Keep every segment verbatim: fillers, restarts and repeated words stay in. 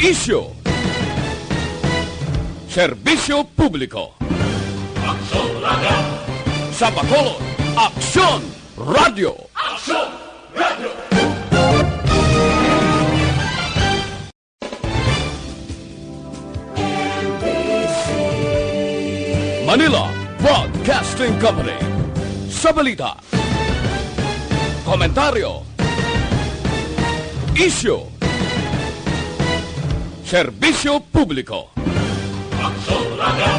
Isyu. Serbisyo publiko. Aksyon Radio. Sa Bacolod, Aksyon Radio. Aksyon Radio. Manila Broadcasting Company. Sa balita, komentaryo, isyu, serbisyo publiko. Aksyon Radio.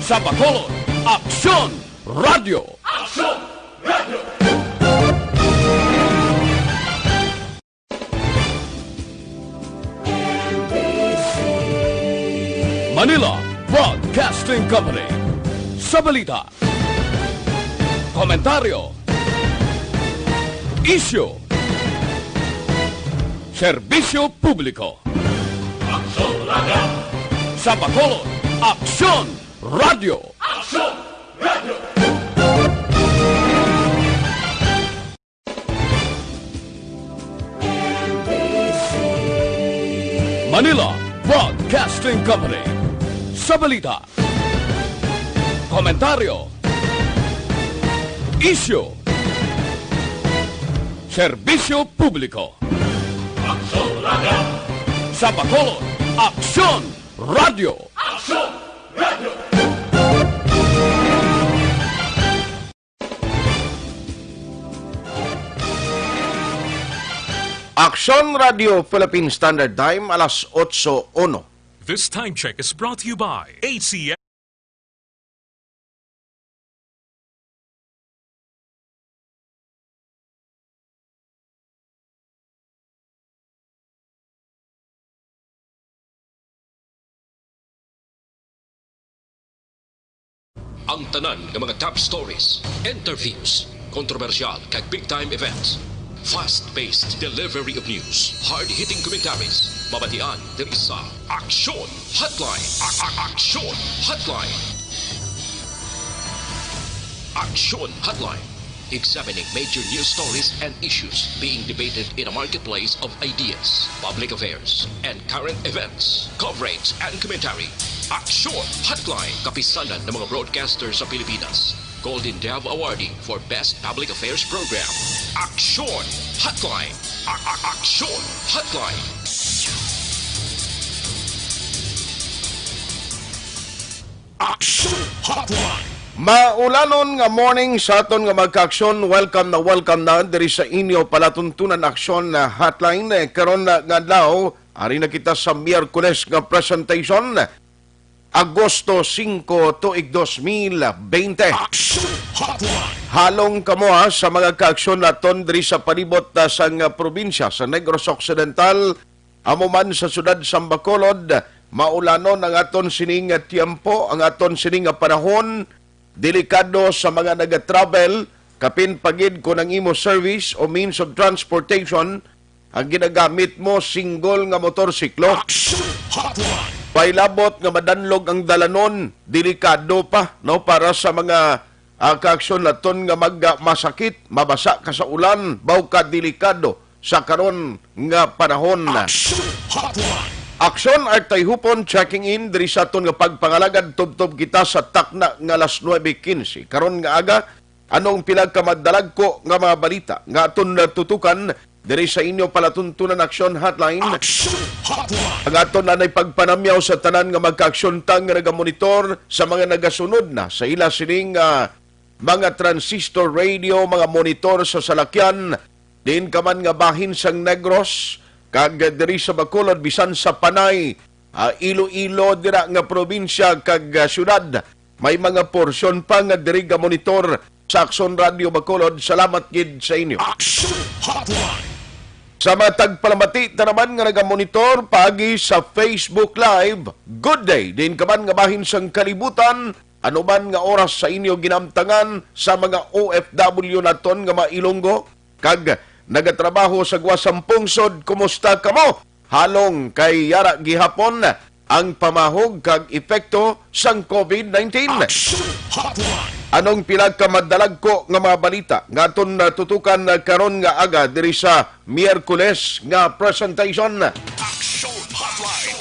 Sa Bacolod, Aksyon Radio. Aksyon Radio. Manila Broadcasting Company. Sa balita, komentaryo, isyu, serbisyo publiko. Aksyon Radio. Sa Bacolod, Aksyon Radio. Aksyon Radio. Manila Broadcasting Company. Sa balita, komentaryo, isyu, serbisyo publiko. Aksyon Radio. Sa Bacolod, Aksyon Radio. Aksyon Radio. Aksyon Radio Philippine Standard Time, alas otso uno. This time check is brought to you by A C S. Ang tanan nga mga top stories, interviews, kontrobersyal kag big time events, fast-paced delivery of news, hard-hitting commentaries, mabatian diri sa Aksyon Hotline. A- a- Aksyon Hotline. Aksyon Hotline. Examining major news stories and issues being debated in a marketplace of ideas, public affairs, and current events. Coverage and commentary. Aksyon Hotline. Kapisanan ng mga broadcaster sa Pilipinas. Golden Dove Awardee for Best Public Affairs Program. Aksyon Hotline. A- a- Aksyon Hotline. Aksyon Hotline. Maulanon nga morning sa aton nga magkaaksyon. Welcome na welcome na diri sa inyo palatuntunan aksyon na hotline. Eh, karon na nga adlaw, ari na kita sa Miyerkules nga presentation, Agosto singko, tuig dos mil bente. Aksyon Hotline. Halong kamo, ha, sa mga kaaksyon naton diri sa palibot, ah, sang, ah, probinsya sa Negros Occidental, amo man sa siyudad sang Bacolod, maulanon ang aton sining nga tiyempo, ang aton sining nga panahon, delikado sa mga nagatravel, kapin pa gid kon ang imo service o means of transportation ang ginagamit mo single nga motorsiklo. Action Hotline. Pailabot nga madanlog ang dalanon, delikado pa, no, para sa mga, ah, kaaksyon naton nga mag-, ah, masakit, mabasa ka sa ulan, baw ka delikado sa karon nga panahon. Action Hotline. Aksyon Artay Hupon checking in diri sa aton nga pagpangalagad, tubtob kita sa takna nga alas nuebe quince. Karon nga aga, ano ang pila ka madalagko nga mga balita nga aton natutukan diri sa inyo palatuntunan Aksyon Hotline? Action Hotline. Ang aton anay pagpanamyaw sa tanan nga magkaaksyon ta nga nagamonitor sa mga nagasunod na sa ila sining, ah, mga transistor radio, mga monitor sa salakyan, diin ka man nga bahin sang Negros, kag diri sa Bacolod, bisan sa Panay, ah, Iloilo, dira nga probinsya kag, ah, syudad. May mga porsyon pa nga diri gamonitor sa Aksyon Radio Bacolod. Salamat gid sa inyo. Action Hotline. Sa mga tagpalamati ta naman nga nagamonitor paagi sa Facebook Live, good day. Diin ka man nga bahin sang kalibutan, ano man nga oras sa inyo ginamtangan sa mga O F W naton nga mga Ilonggo, kag nagatrabaho sa guwa sang pungsod, kumusta kamo? Halong kay yara gihapon ang pamahog kag epekto sang COVID nineteen. Action Hotline. Anong pila ka madalagko nga mga balita nga aton natutukan karon nga aga diri sa Miyerkules nga presentation? Action Hotline.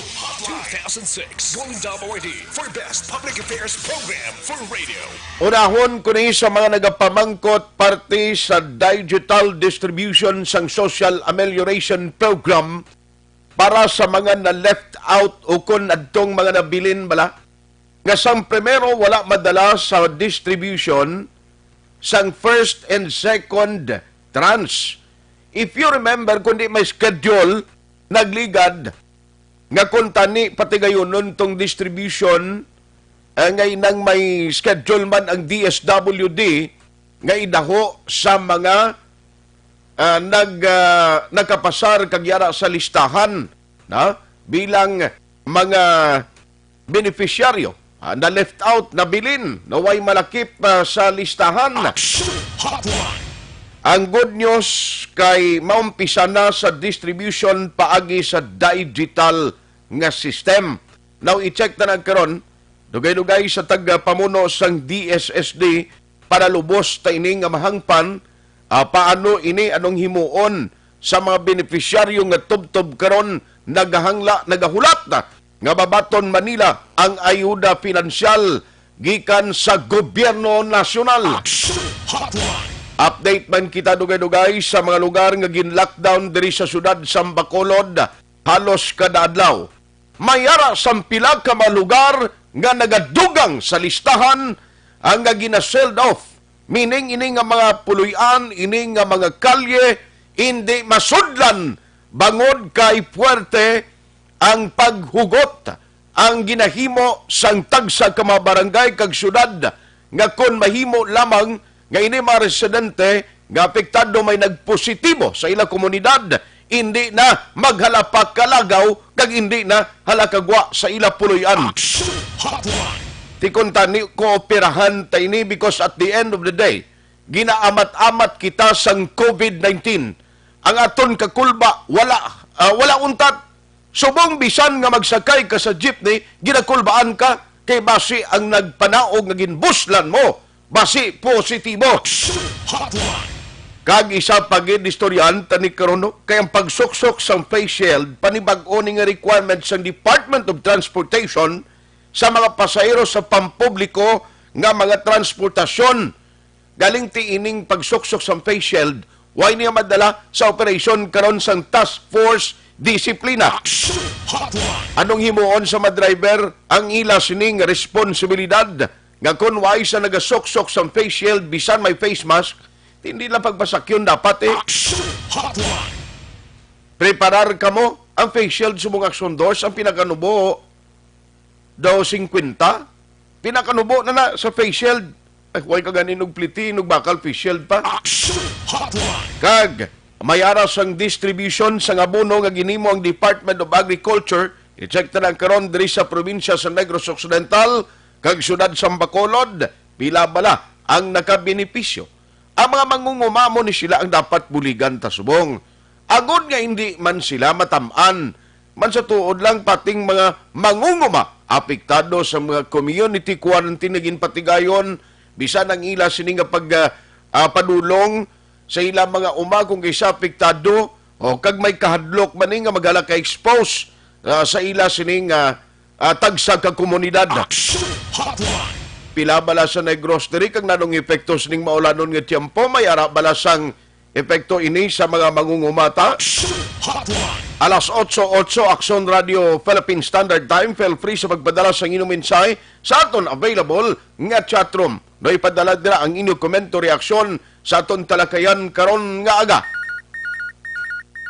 two thousand six Golden Dome Awardee for Best Public Affairs Program for Radio. Unahon ko ni sa mga nagapamangkot parte sa digital distribution sang Social Amelioration Program para sa mga na-left out o kon adtong mga nabilin bala nga sang primero wala madala sa distribution sang first and second tranche. If you remember, kundi may schedule nagligad nga kung tani patigayunon tong distribution, ah, ngay nang may schedule man ang D S W D nga idaho sa mga, ah, nag, ah, nakapasar kag yara sa listahan na bilang mga beneficiaryo, ah, na left out, nabilin, na way malakip, ah, sa listahan. Action Hotline. Ang good news kay maumpisa na sa distribution paagi sa digital nga system. Now, i-check na lang karon, dugay-dugay sa tagapamuno sang D S S D, para lubos ta ini nga mahangpan, ah, paano ini, anong himuon sa mga benepisyaryo nga tubtob karon nagahangla, nagahulat na nga mabaton man nila ang ayuda pinansyal gikan sa gobyerno nasyonal. Action Hotline. Update man kita dugay-dugay sa mga lugar nga gin-lockdown diri sa siyudad sa Bacolod halos kada adlaw. May ara sang pila ka mga lugar nga nagadugang sa listahan ang nga gina-sealed off, meaning ini nga mga puloy-an, ini nga mga kalye, indi masudlan bangod kay puwerte ang paghugot ang ginahimo sang tagsa ka mga barangay kag syudad nga kon mahimo lamang nga ini mga residente nga apektado may nagpositibo sa ila komunidad, indi na maghala pa ka lagaw kag indi na hala ka gwa sa ila puloy-an. Action Hotline. Ti kon tani kooperahan ta ini, because at the end of the day, ginaamat-amat kita sang COVID nineteen. Ang aton kakulba wala, ah, wala untat. Subong bisan nga magsakay ka sa jeepney, ginakulbaan ka kay basi ang nagpanaog nga ginbuslan mo, basi positibo. Action Hotline. Kag isa pa gid istoryahan ta ni karon, no, kay ang pagsuksok sang face shield, panibag-o ni nga requirement sang Department of Transportation sa mga pasahero sa pampubliko nga mga transportasyon. Galing ti ining pagsuksok sang face shield, way niya madala sa operasyon karon sang Task Force Disiplina. Action Hotline. Anong himuon sa mga driver? Ang ila sining responsibilidad nga kon way sa nagasuksok sang face shield, bisan may face mask, hindi lang pagpasakyon dapat eh. Action Hotline. Preparar kamo ang face shield subong action doors, ang pinakanubo daw singkwenta. Pinakanubo na na sa face shield. Ay, way ka ganin og pliti, og bakal face shield pa. Action Hotline. Kag may ara sang distribution sang abono nga ginhimo ang Department of Agriculture. I-check ta lang karon diri sa probinsya sa Negros Occidental kag siyudad sa Bacolod. Pila bala ang nakabenepisyo? Ang mga mangunguma, amo ni sila ang dapat buligan ta subong. Agod nga hindi man sila matam-an, man sa tuod lang pating mga mangunguma apektado sa mga community quarantine nga ginpatigayon, bisan ang ila sini nga pag, ah, ah, padulong sa ila mga uma kung kaysa apektado, o kag may kahadlok man ni nga maghala ka-expose, ah, sa ila sini nga, ah, tagsa ka komunidad. Action Hotline. Pila bala sa Negros diri kag nanong epekto sining maulanon nga tiyempo? May ara bala sang epekto ini sa mga mangunguma ta? Action Hotline. Alas otso otso, Action Radio Philippine Standard Time. Feel free sa pagpadala sang inyong mensahe sa aton available nga chat room. No, ipadala dira ang inyong komento, reaksyon sa aton talakayan karon nga aga.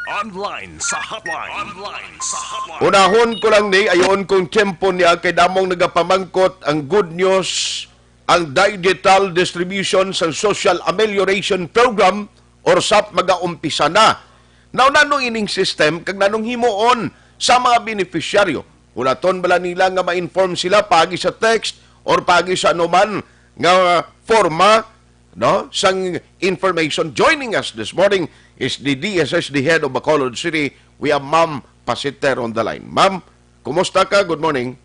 Online sa hotline. Online sa hotline. Unahon ko lang ni, ayoon kong tiyempo niya kay damong nagapamangkot ang good news, ang digital distribution sa Social Amelioration Program, or SAP, magaumpisa na. Now, nanong ining system kag nanong himuon sa mga beneficiaryo? Hulaton bala nila nga ma-inform sila paagi sa text or paagi sa anuman nga forma, no, sang information? Joining us this morning is the D S S D head of Bacolod City. We have Ma'am Pasiter on the line. Ma'am, kumusta ka? Good morning.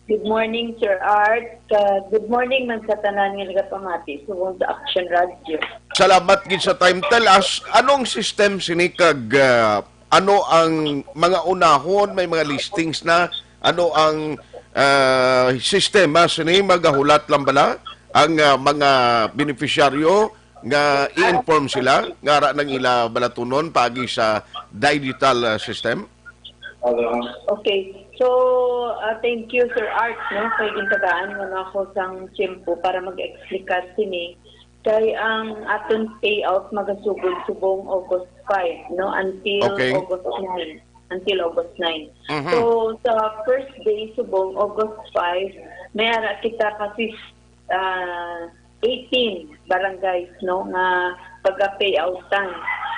Good morning, Sir Art. Uh, good morning man sa tanan nga nagapamati subong sa Action Radio. Salamat gid sa time. Tell us, anong system sini kag, uh, ano ang mga unahon, may mga listings na, ano ang, ah, sistema sini, magahulat lang bala ang, ah, mga beneficiaryo nga i-inform sila nga ara nang ila balatunon paagi sa digital, ah, system? Okay. So, ah, thank you, Sir Art, no, kay gintagaan mo na ako sang tiyempo para mag-explicar sini. Kay ang aton payout magasugod subong August five, no, until Okay. August nine, until August nine. Mhm. So, sa first day subong August five, may ara kita ka fif-, ah, eighteen barangays, no, nga paga-payoutan.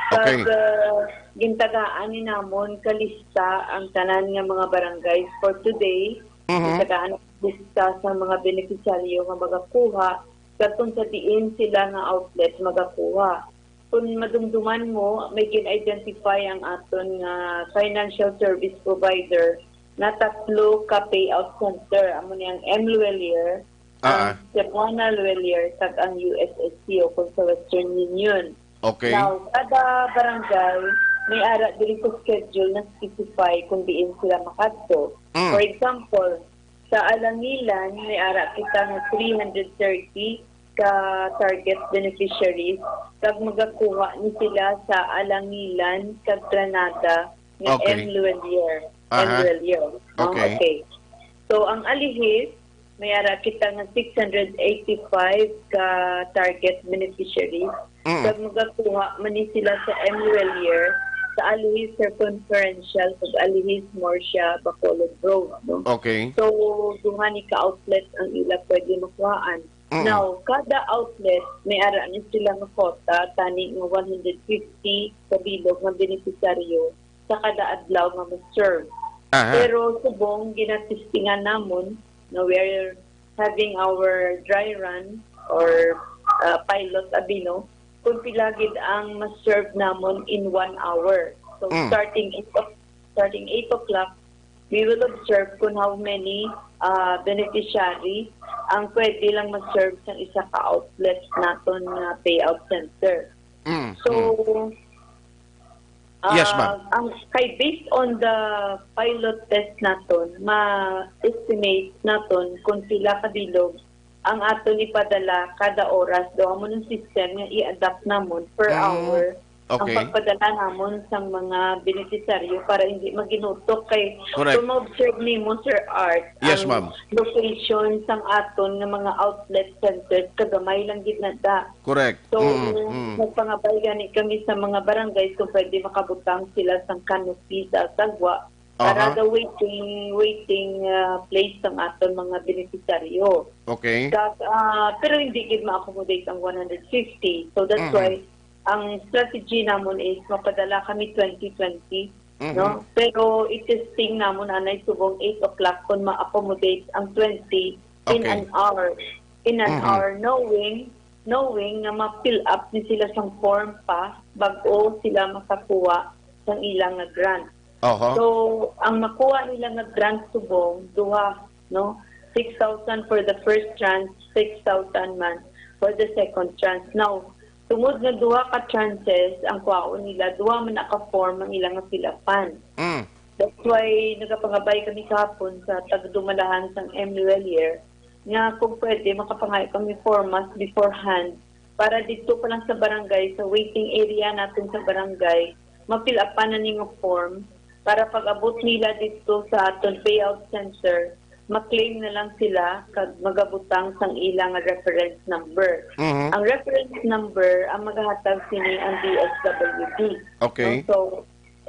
Okay. Pag, ah, gintagaan ni namon kalista ang tanan nga mga barangays for today, Mhm. gintagaan ang lista sa mga benepisyaryo nga magakuha kag kung sa diin sila nga outlet magakuha. Kung madumduman mo, may gin-identify ang aton nga financial service provider nga tatlo ka payout center. Amo ni ang M Luelier, Ah, ang ah. Cebuana Luelier, kag ang U S S C o kung sa Western Union. Okay. Now, kada barangay may ara diri sa schedule na specify kung diin sila makadto. Mm. For example, sa Alangilan, may ara kita nga three hundred thirty ka target beneficiaries, kag magakuha ni sila sa Alangilan kag Granada nga Okay. M Luelier. M Aha. Luelier, no? Okay. Okay. So, ang Alihis, may ara kita nga six hundred eighty-five ka target beneficiaries. Mm. Kag magakuha man ni sila sa M Luelier, sa Alihis Circumferential, kag Alihis Murcia, Bacolod Road, no? Okay. So, duha ni ka outlet ang ila pwede makuhaan. Mm. Now, kada outlet, may ara ni sila nga quota, tani nga one hundred fifty ka bilog nga beneficiaryo sa kada adlaw nga ma-serve. Aha. Pero subong ginatistingan namon na we are having our dry run or, uh, pilot abi, no, kung pila gid ang ma-serve namon in one hour. So, Mm. starting eight o-, starting eight o'clock, we will observe kung how many, uh, beneficiary ang pwede lang ma-serve sa isa ka outlet naton nga payout center. Mm, So, mm. Yes, ma'am. Ah, ang, kay based on the pilot test naton, ma-estimate naton kung pila ka bilog ang aton ipadala kada oras. Daw amo ng system nga i-adapt namon per Mm, hour ang okay. pagpadala namon sang mga beneficiaryo para hindi maginutok. Kay Correct. kung ma-observe nimo, Sir Art, Yes, ang ma'am. location sang aton nga mga outlet centers kagamay lang gid na da. Correct. So, Mm, mm. nagpangabay gani kami sa mga barangays kung pwede makabutang sila sang canopy sa sagwa para Aha. the waiting, waiting, ah, place sang aton mga beneficiaryo. Okay. Kag, ah, pero hindi gid ma-accommodate ang one hundred fifty. So, that's Mhm. why ang strategy namon is mapadala kami twenty twenty, Mhm. no? Pero i-testing namon anay subong eight o'clock kung ma-accommodate ang twenty in Okay. an hour. In an Mhm. hour, knowing, knowing nga ma-fill up ni sila sang form pa, bag-o sila makakuha sang ilang nga grant. Aha. So, ang makuha nila nga grant subong, duha, no? Six thousand for the first tranche, six thousand man for the second tranche. Now, tungod nga duha ka tranches ang kwaon nila, duha man na ka form ang ilang nga fill-upan. Mm. That's why nagapangabay kami kahapon sa tagdumalahan sang M Luelier nga kung pwede, makapangayo kami formas beforehand para dito pa lang sa barangay, sa waiting area natin sa barangay, ma-fill-upan na ning form para pag-abot nila dito sa aton payout center, ma-claim na lang sila kag magabutang sang ilang reference number. Mhm. Ang reference number ang magahatag sini ang D S W D. Okay. No? So,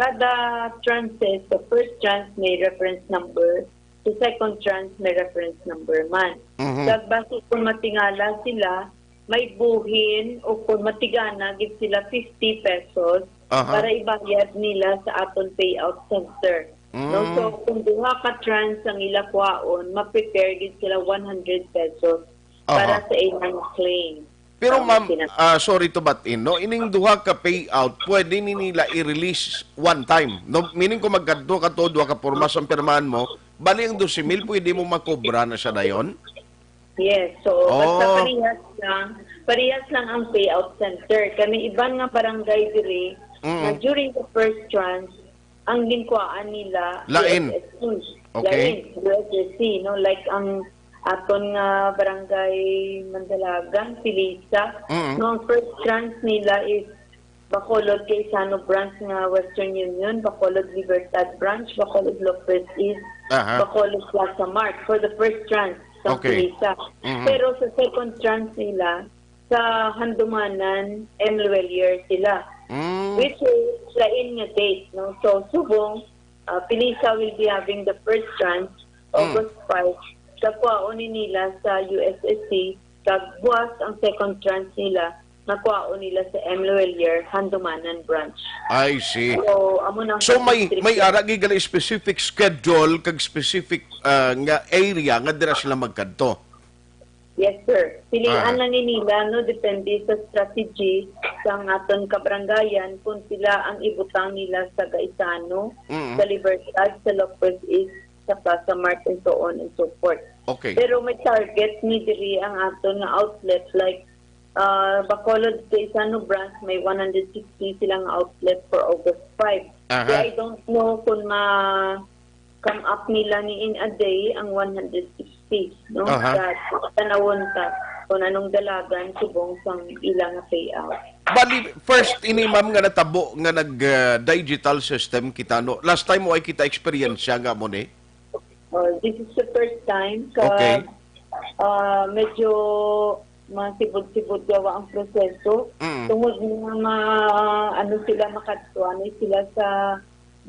kada tranches, the first tranche may reference number, the second tranche may reference number man. Mhm. Kag basi kung matingala sila, may buhin o kung matigana gid sila fifty pesos Aha. para ibayad nila sa aton payout center. No? Mm. So, kung duha ka tranche ang ila kwaon, ma-prepare gid sila one hundred pesos para Aha. sa ilang claim. Pero, Tama, ma'am, sina- ah, sorry to butt in, no? Ining duha ka payout, pwede ni nila i-release one time, no? Meaning, kung magkadto ka to, duha ka pormas ang pirmahan mo, bali ang dose mil, pwede mo makobra na siya dayon? Yes, so, basta Oh. parehas lang, parehas lang ang payout center. Kami iban nga barangay diri, Mm. na during the first tranche, ang ginkuhaan nila Lain. U S S C. Okay. Lain, U S S C, no? Like ang aton nga barangay Mandalagan, Pilisa. Mm. No, ang first tranche nila is Bacolod Gaisano branch nga Western Union, Bacolod Libertad branch, Bacolod Lopez East, Aha. Bacolod Plaza Mart for the first tranche sa Okay. Pilisa. Mhm. Pero sa second tranche nila, sa Handumanan, M. Luelier sila. Mm. Which is lain nga date, no? So, subong, uh, Pilisa will be having the first tranche, Mm. August five. Sa kuwaon ni nila sa U S S C, kag buwas ang second tranche nila, na kuwaon nila sa M. Luelier, Handumanan branch. I see. So, amo nang So, may, district may na ara gid gali specific schedule kag specific, ah, nga area nga dira sila magkadto? Yes, sir. Pilian Ah. lang ni nila, no, depende sa strategy sang aton kabarangayan kung sila ang ibutang nila sa Gaisano, Mm. sa Libertad, sa Lopez East, sa Plaza Mart, and so on and so forth. Okay. Pero may target ni diri ang aton nga outlet, like, ah, Bacolod Gaisano branch, may one hundred sixty silang outlet for August five. Aha. Kaya I don't know kung ma-come up nila ni in a day ang one hundred sixty, no? Aha. Sa tanawon ta kung anong dalagan subong sang ilang payout. Bali, first ini, ma'am, nga natabo nga nag, ah, digital system kita, no? Last time mo ay kita experience siya nga mo ni? Oh, this is the first time ka, Okay. ah, medyo masibod-sibod gawa ang proseso. Mm. Tungod nga ma-, ano sila, makadto, ano sila sa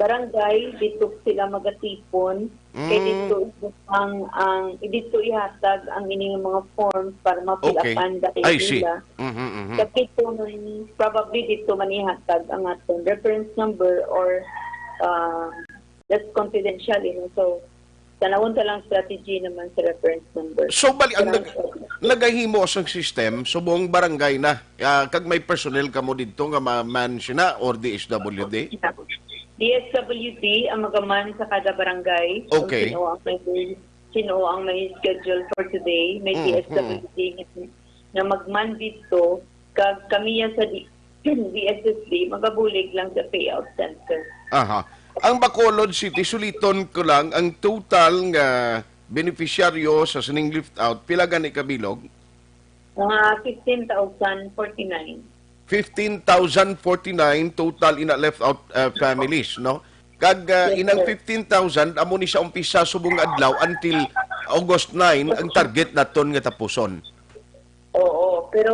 barangay, dito sila magatipon. Kay Mm. dito ang, ang, dito ihatag ang ining mga forms para ma-fill Okay. upan dahil I see. nila. Mhm, mhm. Sa dito man, probably dito man ihatag ang aton reference number or, ah, that's confidential, you know. So, tanawon ta lang strategy naman sa reference number. So, bali, ang nag-, Parang nagahimo sang system, subong barangay na. Ah, kag may personnel kamo didto nga ma-man sina or D S W D? D S W D ang magaman sa kada barangay. Kung Okay. sino ang may, sino ang may schedule for today, may Mm, D S W D nga, nga magman didto, kag kami yan sa D-, D S S D, magabulig lang sa payout center. Aha. Ang Bacolod City, suliton ko lang, ang total nga beneficiaryo sa sining lift out, pila gani ka bilog? Mga fifteen thousand forty-nine. Fifteen thousand forty-nine total ina left out, uh, families, no? Kag, uh, Yes, inang sir. fifteen thousand, amo ni sa umpisa subong adlaw until August nine ang target naton nga tapuson. Oo, pero,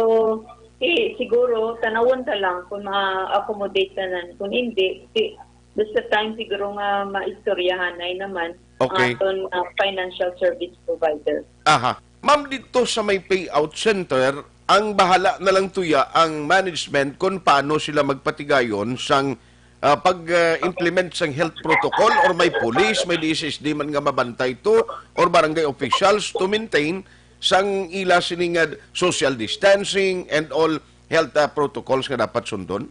eh, siguro tanawon ta lang kung ma-accommodate tanan. Kung hindi, di, basta time siguro nga maistoryahanay naman ang Okay. aton, ah, financial service provider. Aha. Ma'am, dito sa may payout center, ang bahala na lang tuya ang management kung paano sila magpatigayon sang, ah, pag, ah, implement sang health protocol, or may police, may D S S D man nga mabantay to, or barangay officials to maintain sang ila sini nga social distancing and all health, ah, protocols nga dapat sundon?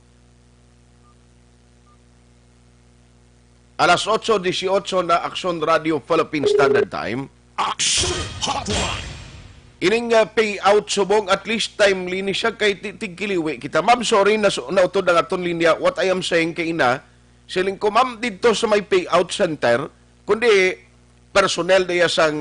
Alas otso dieciocho na, Aksyon Radio Philippine Standard Time. Aksyon Hotline. Ining, ah, payout subong, at least timely ni siya kay ti-, tigkiliwi kita. Ma'am, sorry, nas-, nautod ang aton linya. What I am saying kay ina, siling ko, ma'am, didto sa may payout center, kundi personnel diya sang,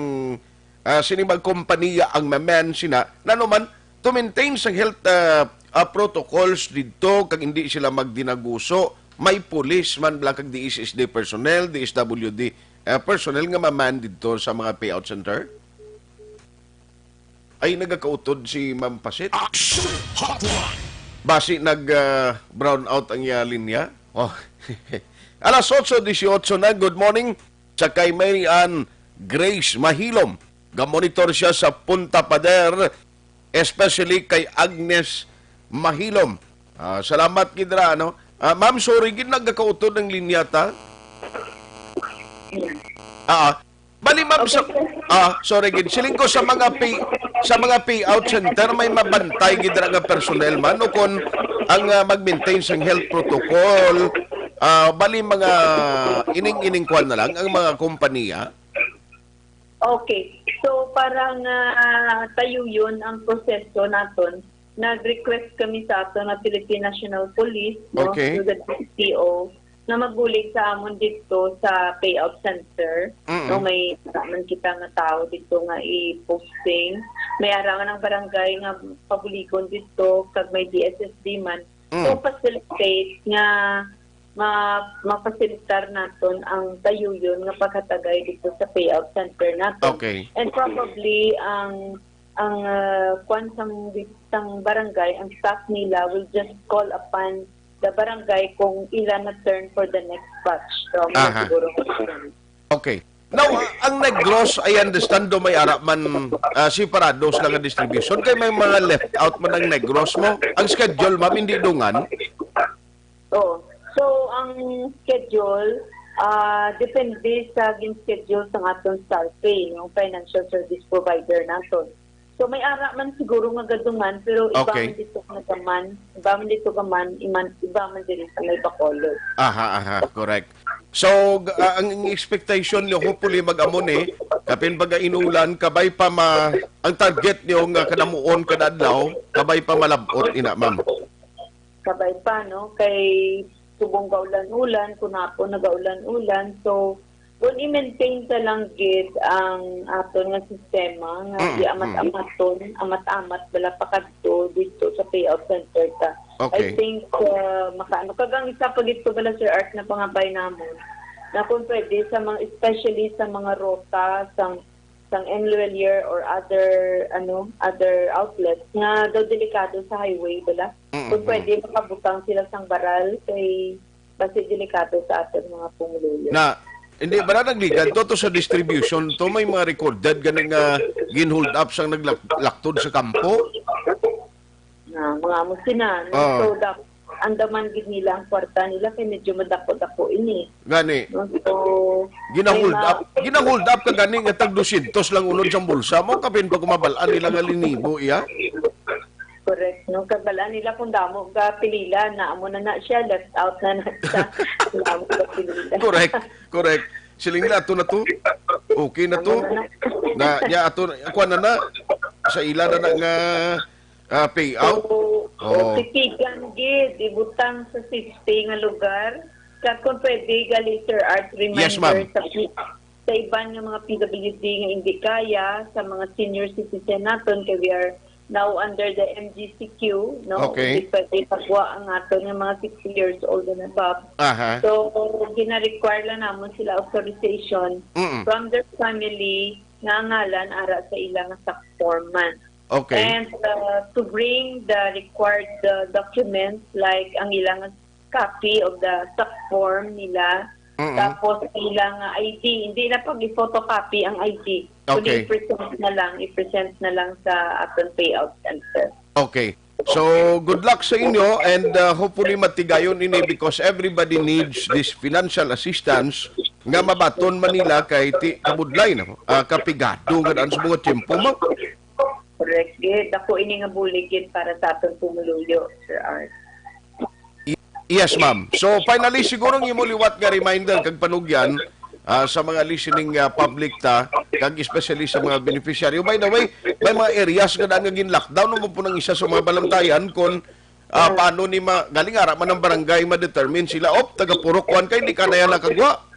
ah, sini magkompaniya ang maman sina, nano man, to maintain sang health, ah, ah, protocols didto, kag hindi sila magdinaguso, may police man bala kag D S S D personnel, D S W D, ah, personnel nga maman didto sa mga payout center? Ay, nagakautod si Ma'am Pasit. Action Hotline. Basi nag, ah, brown out ang iya linya. Oh. Alas otso dieciocho na. Good morning sa kay Mary Ann Grace Mahilom. Gamonitor siya sa Punta Pader, especially kay Agnes Mahilom. Ah, salamat gid ra, no? Ah, ma'am, sorry gid, nagakautod ang linya ta. Ah, bali, ma'am, sa, Okay, sir. ah, sorry gid. Siling ko sa mga pay, sa mga payout center, may mabantay gid ra nga personnel man, o kon ang, ah, mag-maintain sang health protocol, ah, bali, mga ining-ining kwan na lang ang mga kompanya. Okay. So, para nga tayuyon ang proseso naton, nag-request kami sa aton nga Philippine National Police, no, Okay. to the D P O, nga magbulig sa amon dito sa payout center. Mm. No, may ara man kita nga tao dito nga i-posting. May ara man ang barangay nga pabuligon dito, kag may D S S D man. Mm. So, facilitate nga ma-, ma-facilitar naton ang tayuyon nga paghatagay dito sa payout center naton. Okay. And probably, ang, ang, ah, kwan sang, sang barangay, ang staff nila will just call upon the barangay kung ila na turn for the next batch. So, may Aha. siguro. Okay. Now, ah, ang Negros, I understand do may ara man, ah, separado sila nga distribution. Kay may mga left out man ang Negros mo. Ang schedule, ma'am, hindi dungan? Oo. So, ang schedule, ah, depende sa gin-schedule sa aton SARPay, yung financial service provider naton. So, may ara man siguro nga gadungan, pero iba Okay. man dito nga gaman, iba man dito gaman, iman, iba man diri sa may Bacolod. Aha, aha, correct. So, g-, ah, ang expectation niyo, hopefully, mag-amo ni, kapin baga inulan, kabay pa ma-, ang target niyo nga kanamuon kada adlaw, kabay pa malabot, ina, ma'am. Kabay pa, no? Kay subong gaulan-ulan, kung hapon nagaulan-ulan. So, kung i-maintain ta lang gid ang aton nga sistema, nga Mm, di amat-amaton, amat-amat, wala pa kadto dito sa payout center ta. Okay. I think, uh, makaano. Kag ang isa pa gid to bala, Sir Art, na pangabay namon, na kung pwede, sa mga, especially sa mga rota, sa sang Enluelier or other, ano, other outlets nga daw delikado sa highway, bala. Mm, Kung mm. pwede, makabutang sila sang baral kay basi delikado sa aton mga pumuluyo. Na, hindi, bala nagligad to, to sa distribution to, may mga recorded gani nga gin-hold up sang naglaktod sa kampo? Na, mga amo sina, no? Oo. So, dap-, andaman gid nila ang kwarta nila kay medyo madako-dako ini. Gani. No? So, Gina-hold may ma- up, gina-hold up ka gani nga tag dosyentos lang unod sang bulsa mo, kapin pa kumabal-an nila nga linibo iya. Correct, no? Kabal-an nila kung damo ga pilila, na amo na na siya, left out na na siya. Damo ga pilila. Correct, correct. Siling nila, ato na to. Okay na to. Amo na na. Na, ya, ato, kuha na na. Sa ila na na nga, ah, payout. So, Oo. titigan gid, ibutang sa safety nga lugar. Kag kung pwede, gali, Sir Art, Yes, reminder ma'am. sa, sa iban nga mga P W D nga hindi kaya, sa mga senior citizen naton, kay we are now under the M G C Q, no? Okay. Hindi pwede pagwa ang aton nga mga sixty years old and above. Aha. So, gina-require lang namon sila authorization Mm-mm. from their family nga ngalan ara sa ilang SAC form man. Okay. And, uh, to bring the required, uh, documents like ang ilang copy of the SAC form nila, Mm-mm. tapos ilang, uh, I D. Hindi na pag i-photocopy ang I D, kundi Okay. i-present na lang, i-present na lang sa aton payout center. Okay. So, good luck sa inyo and, uh, hopefully matigayon ini because everybody needs this financial assistance nga mabaton man nila kay ti kabudlay na, ah, kapigado nga daan sa mga tiyempo mo. Correct gid. Ako ini nga bulig gid para sa aton pumuluyo, Sir Art. Y-, yes, ma'am. So, finally, siguro ang imo liwat nga reminder kag panugyan, ah, sa mga listening, ah, public ta, kag especially sa mga beneficiary. By the way, may mga areas nga daan nga gin-lockdown, ano po nang isa sa mga balamtayan kung, ah, paano ni ma-, galing ara man ang barangay ma-determine sila, op, taga Purok one kay di ka na yan nakagwa.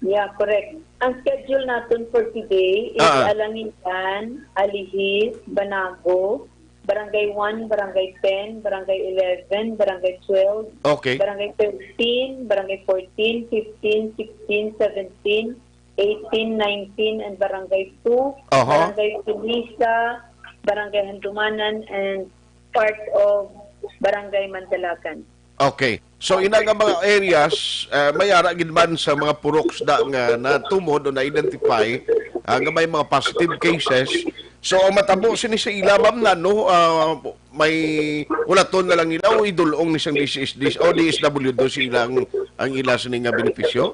Yeah, correct. Ang schedule naton for today is Ah. Alangitan, Alihis, Banago, Barangay one, Barangay ten, Barangay eleven, Barangay twelve, Okay. Barangay thirteen, Barangay fourteen, fifteen, sixteen, seventeen, eighteen, nineteen, and Barangay two, Aha. Barangay Pulisa, Barangay Handumanan, and part of Barangay Mandalagan. Okay. So, ina nga mga areas, ah, may ara gid man sa mga puroks da nga natumod o na-identify, ah, nga may mga positive cases. So, ang matabo sini sa ila, ma'am, na, no, ah, may ulaton na lang nila o idulong ni sang D S S D o D S W do sa ilang, ang ila sini nga benepisyo?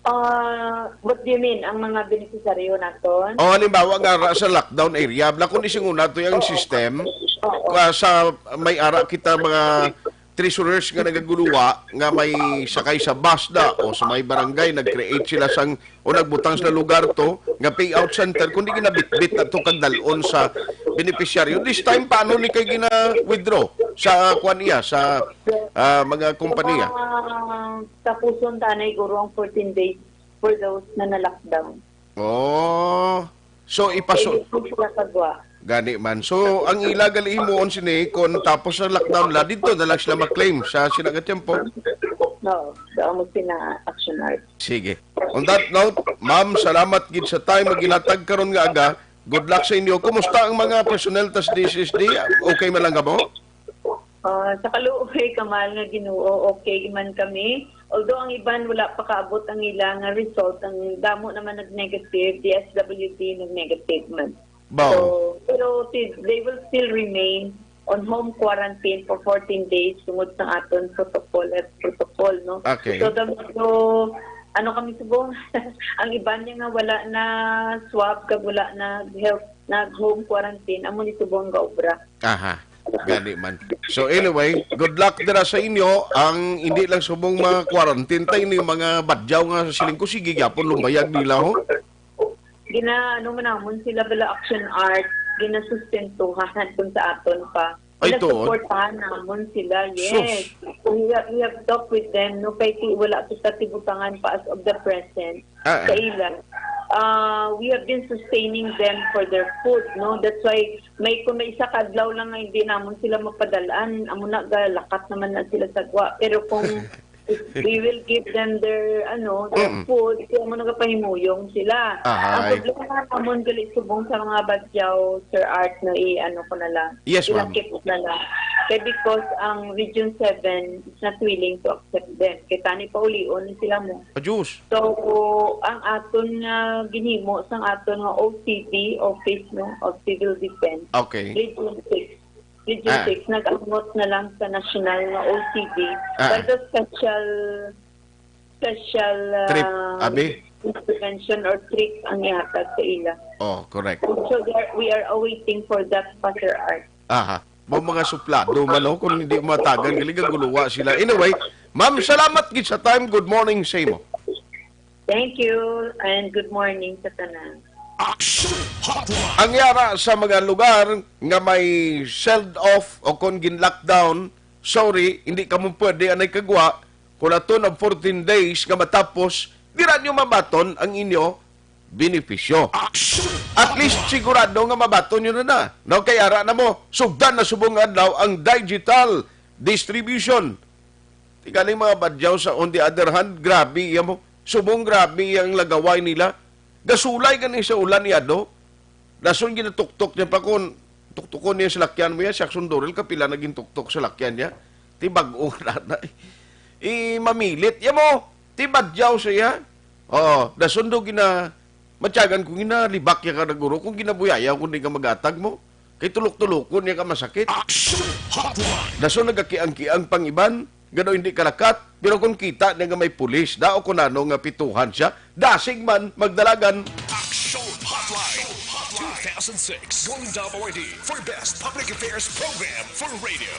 Ah, what do you mean? Ang mga benepisaryo naton? O, halimbawa nga ra sa lockdown area, bala kung isinguna to yung system, Oo. ah, sa may ara kita mga treasurers nga nagaguluwa, nga may sakay sa bus da, o sa may barangay, nag-create sila sang, o nagbutang sila lugar to, nga payout center, kundi ginabitbit na to kag dalon sa beneficiaryo. This time, paano ni kay gina-withdraw? Sa, ah, kuwan niya, sa, ah, mga kompanya. Sa mga tapuson, tanay, guro, ang fourteen days for those na na-lockdown. Oh. So, ipaso- Hindi po sila kagwa. Gani man. So, ang ila gali himuon sini, kung tapos sa lockdown la, dito na lang sila ma-claim sa sila nga tiyempo. No, sa amo sina action art. Sige. On that note, ma'am, salamat gid sa time nga ginhatag karon nga aga. Good luck sa inyo. Kumusta ang mga personnel tas D S S D? Okay man lang kamo? Ah, sa kaluoy, kamahal nga Ginoo, okay man kami. Although ang iban wala pa kaabot ang ila nga result, ang damo naman nag-negative, D S W D nag-negative man. Bao. So, pero si, they will still remain on home quarantine for fourteen days tungod sa aton protocol at protocol, no? Okay. So, the, so, ano kami subong? Ang iban niya nga wala na swab, kag wala na health, nag-home quarantine, amo ni subong nga obra. Aha. Gani man. So anyway, good luck dira sa inyo. Ang hindi lang subong mga quarantine tayo ni mga badyaw nga siling ko, sige gyapon lumbayag nila, ho. Gina, ano man namon sila bala action art, ginasustentuhan kung sa aton pa. Ay, tuod? Ginasuportahan namon sila, yes. Sus. We have, we have talked with them, no, kay ti-, wala kita tibutangan pa as of the present. Ah, ah. Sa ila. Ah, we have been sustaining them for their food, no? That's why may, kung may isa ka adlaw lang nga hindi namon sila mapadalaan, amo na, galakat naman na sila sa gwa. Pero kung we will give them their, ano, their Mm. food, kaya mo nagapahimuyong sila. Ahay. Ang problema namon gali subong sa mga badyaw, Sir Art, no, i-, ano ko na lang, Yes, ma'am. Ilakip ko na lang. Kaya because ang Region seven is not willing to accept them. Kaya tani paulion sila mo. Ah, Diyos. So, ang aton nga ginhimo sang aton nga O C D, Office, no, of Civil Defense, Okay. Region six. Region Ah. six, nag-amot na lang sa national nga O C D. Ah. Para sa special, special, Trip, ah, abi? Intervention or trip ang ihatag sa ila. Oh, correct. So, we are, we are awaiting for that, Pastor Art. Aha. Mo mga suplado man, oh, kung hindi matagan, galing ang guluwa sila. Anyway, ma'am, salamat gid sa time. Good morning sa imo. Thank you, and good morning sa tanan. Action Hotline. Ang yara sa mga lugar nga may sealed off o kon gin-lockdown, sorry, hindi kamo pwede anay kagwa, kung aton ang fourteen days nga matapos, dira nyo mabaton ang inyo benepisyo. Action At least Hotline. Sigurado nga mabaton nyo na na. No, kay ara na mo, sugdan na subong adlaw ang digital distribution. Ti ganing mga badyaw sa, on the other hand, grabe iya mo. Subong grabe iya ang lagaway nila. Gasulay gani sa ulan iya, do. Dason ginatuktok niya pa kon tuktukon niya sa lakyan mo yan, siya sunduril, kapila na gintuktok sa lakyan niya. Ti bag-o na na. I mamilit iya mo. Ti badyaw sa iya. Oh, dason do gina, matyagan ko ginalibak iya ka na guro kung ginabuyayaw kung di ka magatag mo. Kay tulok-tulokon niya ka masakit. Action Hotline. Dason nagakiang-kiang pang iban. Gano hindi kalakat, pero kung kita niya nga may pulis, dao ko nano nga pituhan siya, dasig man, magdalagan. Action Hotline two thousand six Golden Dove Awardee for Best Public Affairs Program for Radio.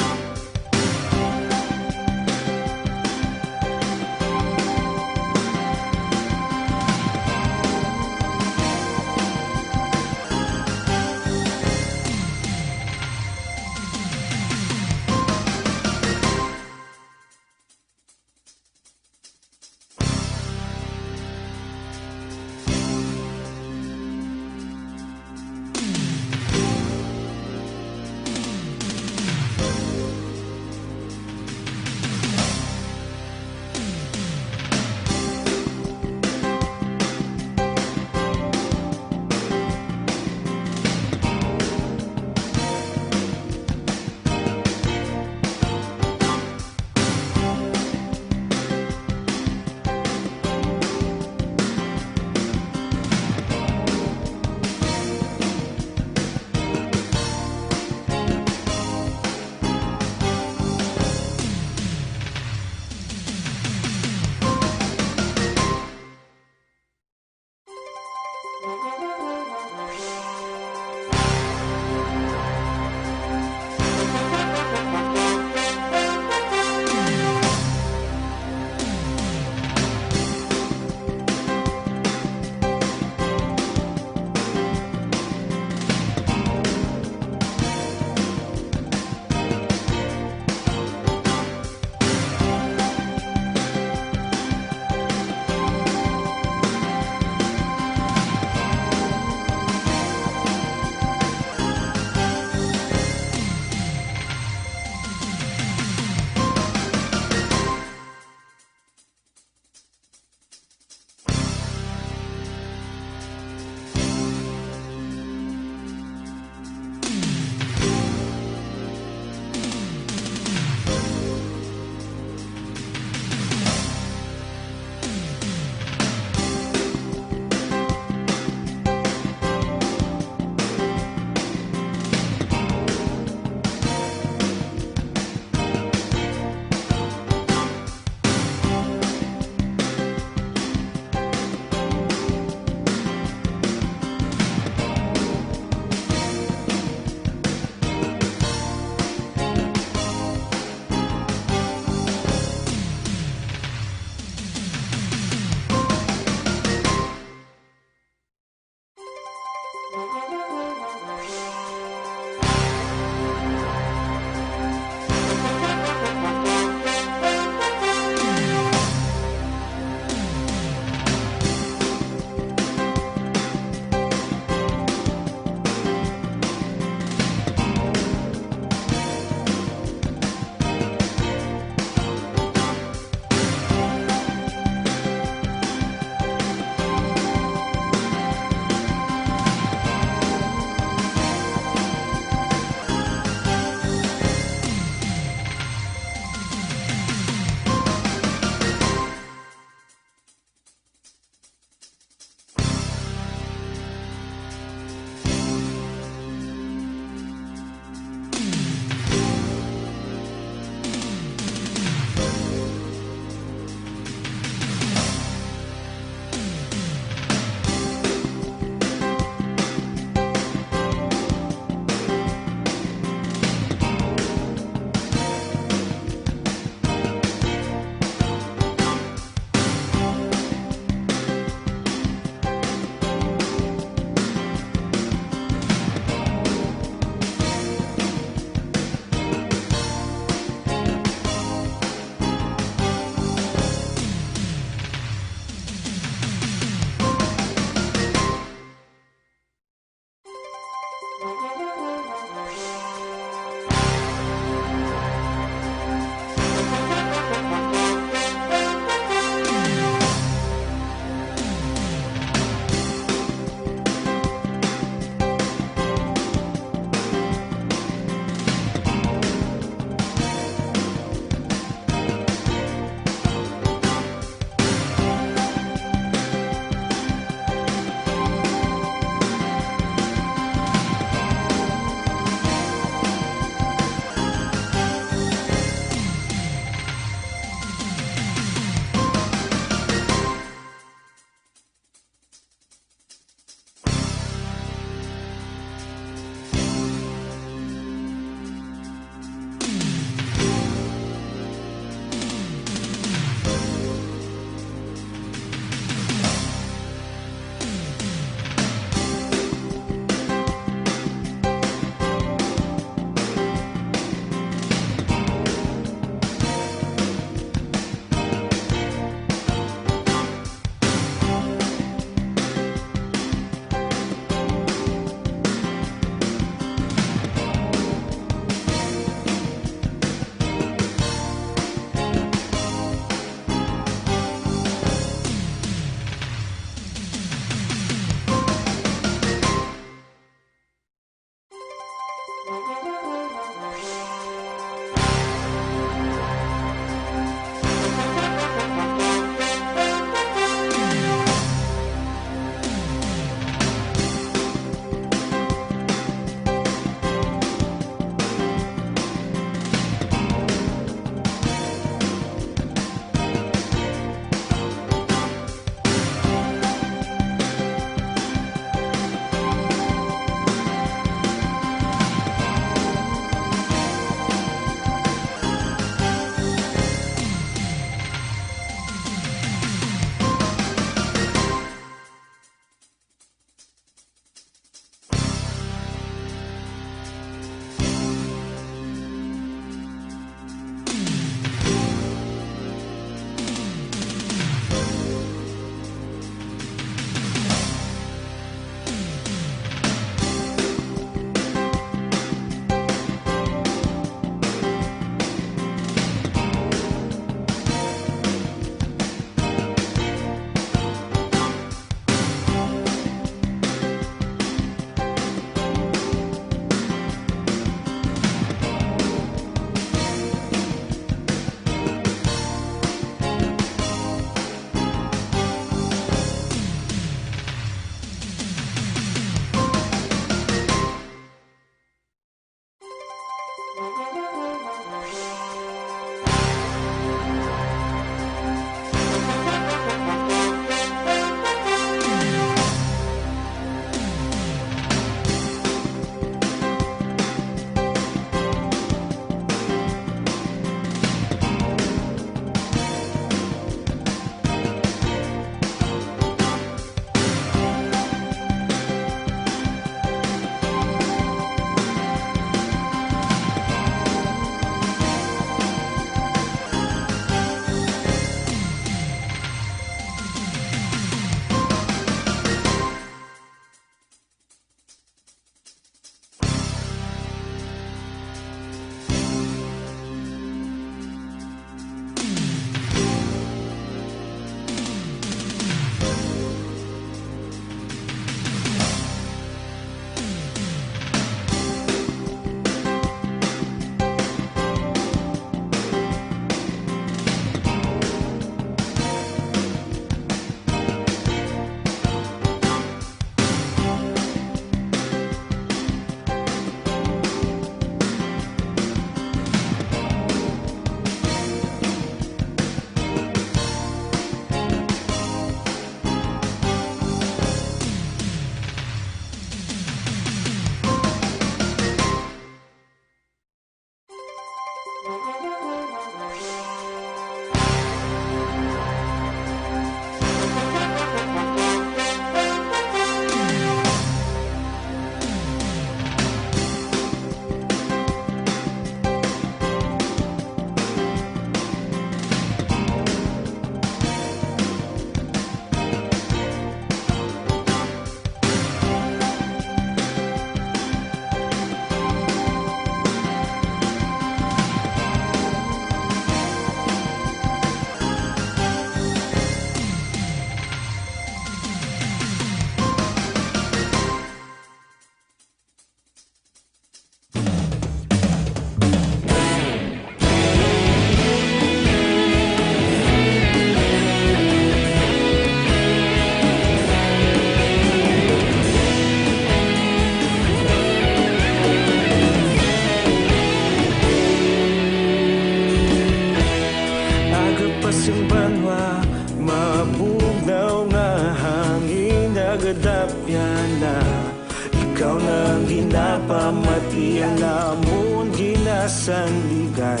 Pamatian namon ginasandigan,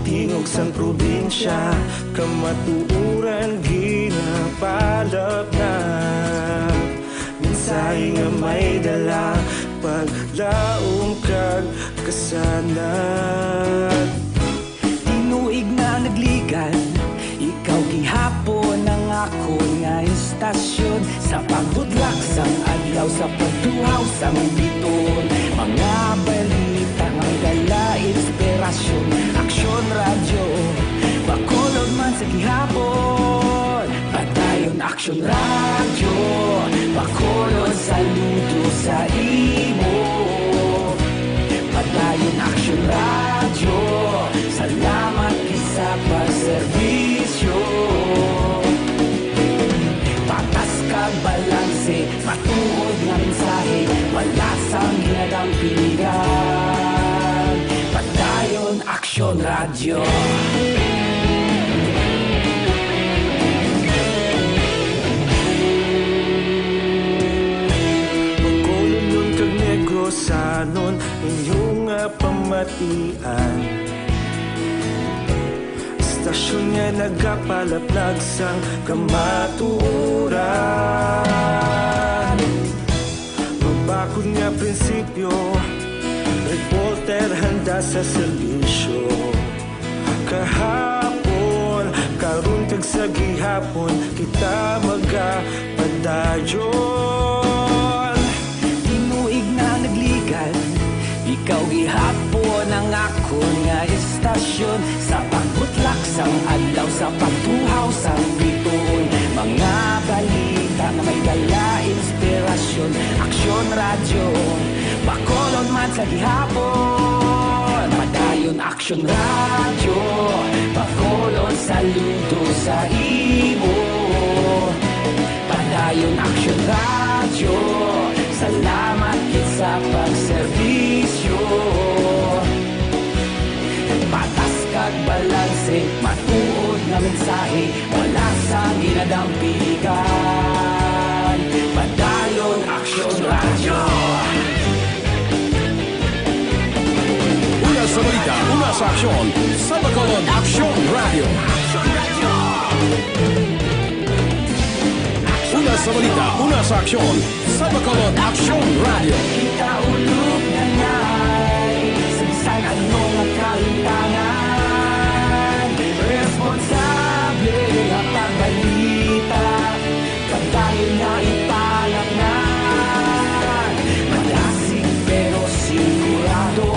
tingog sang probinsya, kamatuoran ginapalapnap. Mensahe nga may dala, paglaom kag kasanag. Tinuig na nagligan, ikaw gihapon ang akon nga istasyon. Sa pagbudlak sang adlaw, sa pagtuhaw sang bituon, mga balita nga may dala inspirasyon. Aksyon Radyo, Bacolod man sa gihapon. Padayon Aksyon Radyo, Bacolod, saludo sa imo. Padayon Aksyon Radyo, salamat gid sa pagserbisyo. Patas kag balanse, matuod nga mensahe, wala sang ginadampigan. Padayon Aksyon Radyo. Bacolodnon kag Negrosanon, inyo nga pamatian. Istasyon nga nagapalaplag sang kamatuoran. Mabakod nga prinsipyo, reporter handa sa serbisyo. Kahapon, karon kag sa gihapon, kita magapadayon. Tinuig na nagligan, ikaw gihapon ang akon nga istasyon. Sa pagbutlak sang adlaw, sa pagtuhaw sang bituon, mga balita nga may dala inspirasyon. Aksyon Radyo, Bacolod man sa gihapon. Padayon Aksyon Radyo, Bacolod, saludo sa imo. Padayon Aksyon Radyo, salamat gid sa pagserbisyo. Patas kag balanse, matuod nga mensahe, wala sang ginadampigan. Padayon Aksyon Radyo. Una sa balita, una sa aksyon, sa Bacolod Aksyon Radyo. Una sa balita, una sa aksyon, sa Bacolod Aksyon Radyo. Kita ulog na nay, sa bisan ano nga kalimtangan, responsable nga pagbalita. Padayon na ipalangnan, madasig pero sigurado,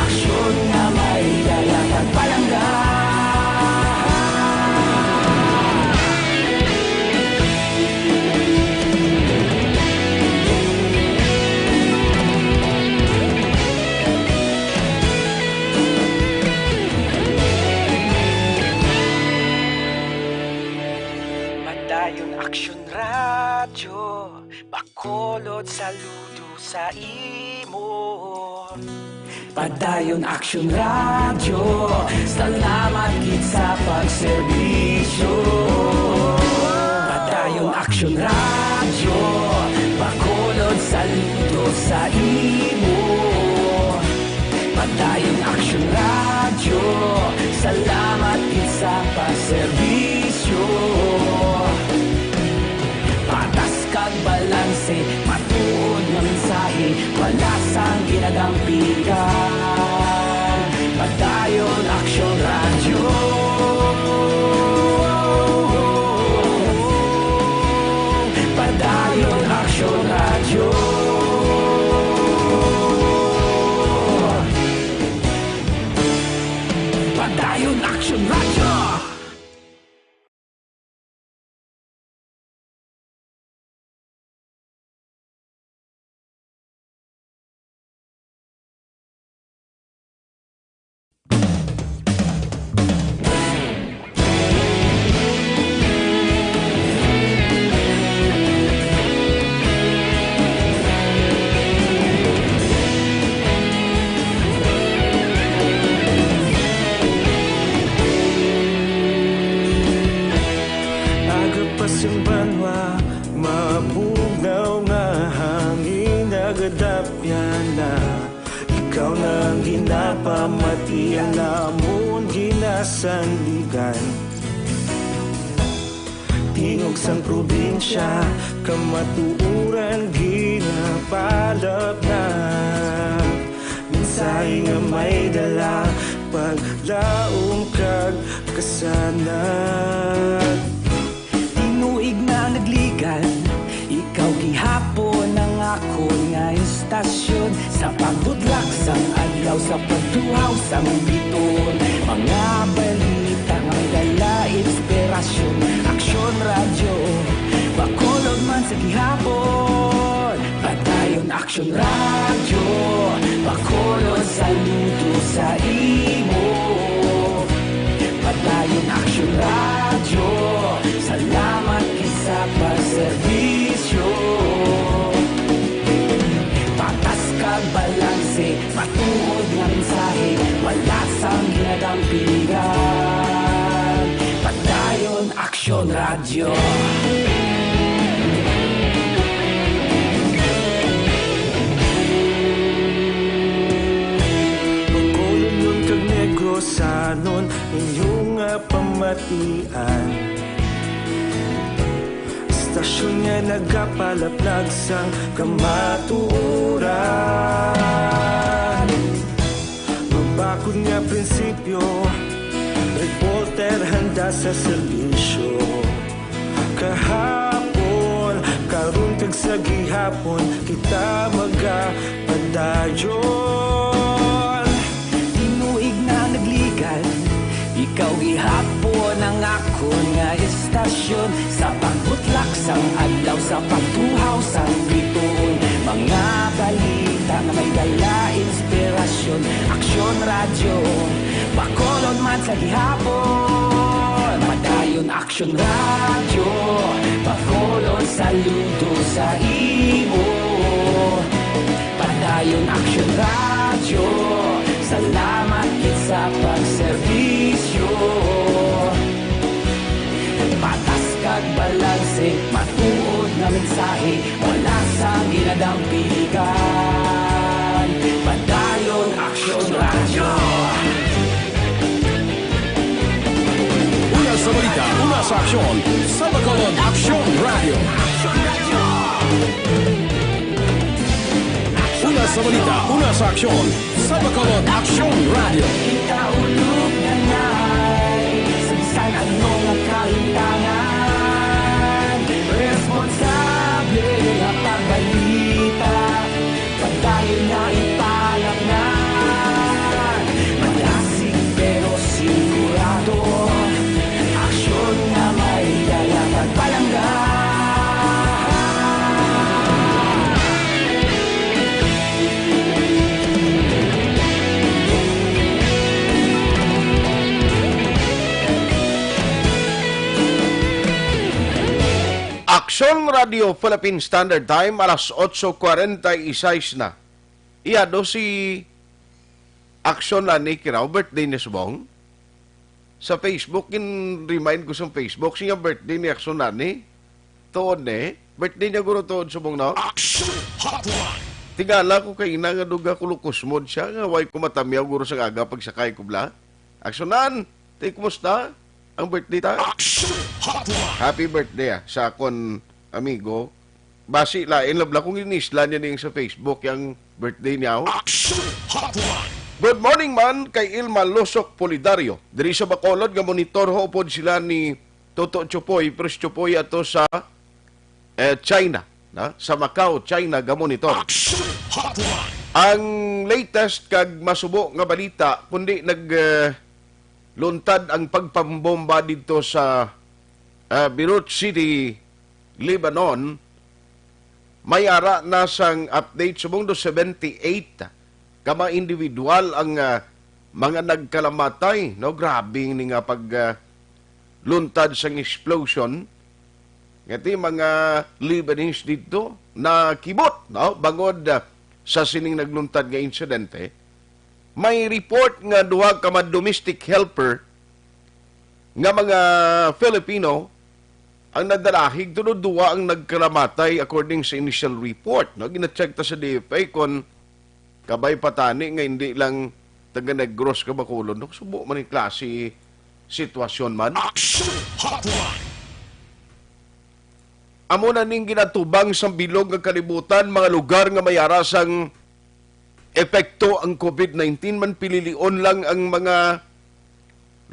aksyon nga may dala kag palangga. Padayon Aksyon Radyo, Bacolod, saludo sa imo. Padayon Aksyon Radyo, salamat gid sa pagserbisyo. Padayon Aksyon Radyo, Bacolod, saludo sa imo. Padayon Aksyon Radyo, salamat gid sa pagserbisyo. Patas kag balanse, matuod nga mensahe, wala sang ginadampigan. Padayon Aksyon Radyo. Padayon Aksyon Radyo. Padayon Aksyon Radyo. Dapyana, ikaw na ang ginapamati, ang amon ginasandigan. Tingog sang probinsya, kamatuoran ginapalapnap. Mensahe nga may dala, paglaom kag kasanag. Tinuig na nagligan, ikaw gihapon ang akon nga istasyon. Sa pagbutlak sang adlaw, sa pagtuhaw sang bituon, mga balita nga may dala inspirasyon. Aksyon Radyo, Bacolod man sa gihapon. Padayon Aksyon Radyo, Bacolod, saludo sa imo. Padayon Aksyon Radyo, salamat gid sa pagserbisyo. Patas kag balanse, matuod nga mensahe, wala sang ginadampigan. Padayon Aksyon Radyo. Bacolodnon kag Negrosanon, inyo nga pamatian. Istasyon nga nagapalaplag sang kamatuoran. Mabakod nga prinsipyo, reporter handa sa serbisyo. Kahapon, karon kag sa gihapon, kita magapadayon. Tinuig na nagligan, ikaw gihapon ang akon nga istasyon. Sa pagbutlak sang adlaw, sa pagtuhaw sang bituon, mga balita nga may dala inspirasyon. Aksyon Radyo, Bacolod man sa gihapon. Padayon Aksyon Radyo, Bacolod, saludo sa imo. Padayon Aksyon Radyo, salamat gid sa pagserbisyo. Patas kag balanse, matuod nga mensahe, wala sang ginadampigan. Padayon Aksyon Radyo. Una sa balita, una sa aksyon, sa Bacolod Aksyon Radyo. Una sa balita, una sa aksyon, sa Bacolod Aksyon Radyo. Kita ulog na nay, sa bisan ano nga kahintangan, responsable nga pagbalita. Padayon na ipalapngan, malasig pero sigurado. Aksyon nga may dala pagpalangga. Aksyon Radio Philippine Standard Time, alas otso kwarenta y seis na. Iya, do si Aksyon Lani Kiraw, birthday ni subong. Sa Facebook, gin-remind ko sa Facebook, siya birthday ni Aksyon Lani. Tuod ni. Birthday niya, guro, tuod subong, no? Aksyon Hotline. Tingala ko kay ina nga duga ko lukusmod siya, nga way ko matamiyaw, guro, sa aga pagsakay ko bla. Aksyonan, tay, kumusta? Ang birthday ta? Action Hotline. Happy birthday, ah, sa akon amigo. Basi lain lang bala kung inisla niya ning sa Facebook yang birthday niya, oh. Action Hotline. Good morning man kay Ilma Losok Polidario. Diri sa Bacolod nga monitor ho pod sila ni Toto Chupoy, pero si Chupoy ato sa eh, China, na? Sa Macau, China, gamonitor. Action Hotline. Ang latest kag masubo nga balita, kundi nag, eh, luntad ang pagpambomba didto sa, eh, Beirut City, Lebanon, may ara na sang update subong do seventy-eight ka mga individual ang, ah, mga nagkalamatay, no? Grabe ni nga pag, ah, luntad sang explosion. Nga ti mga Lebanese didto nakibot, no? Bangod, ah, sa sining nagluntad nga insidente, may report nga duha ka mga domestic helper nga mga Filipino Ang nadalahig, tulo duwa ang nagkalamatay according sa initial report, no? Gina-check ta sa D F A kung kabay pa tani nga hindi lang taga Negros ka Bacolod, no? Subo man yung klase sitwasyon man. Action Hotline! Amo na ning ginatubang sa bilog nga kalibutan, mga lugar nga may ara sang epekto ang COVID nineteen, man pililion lang ang mga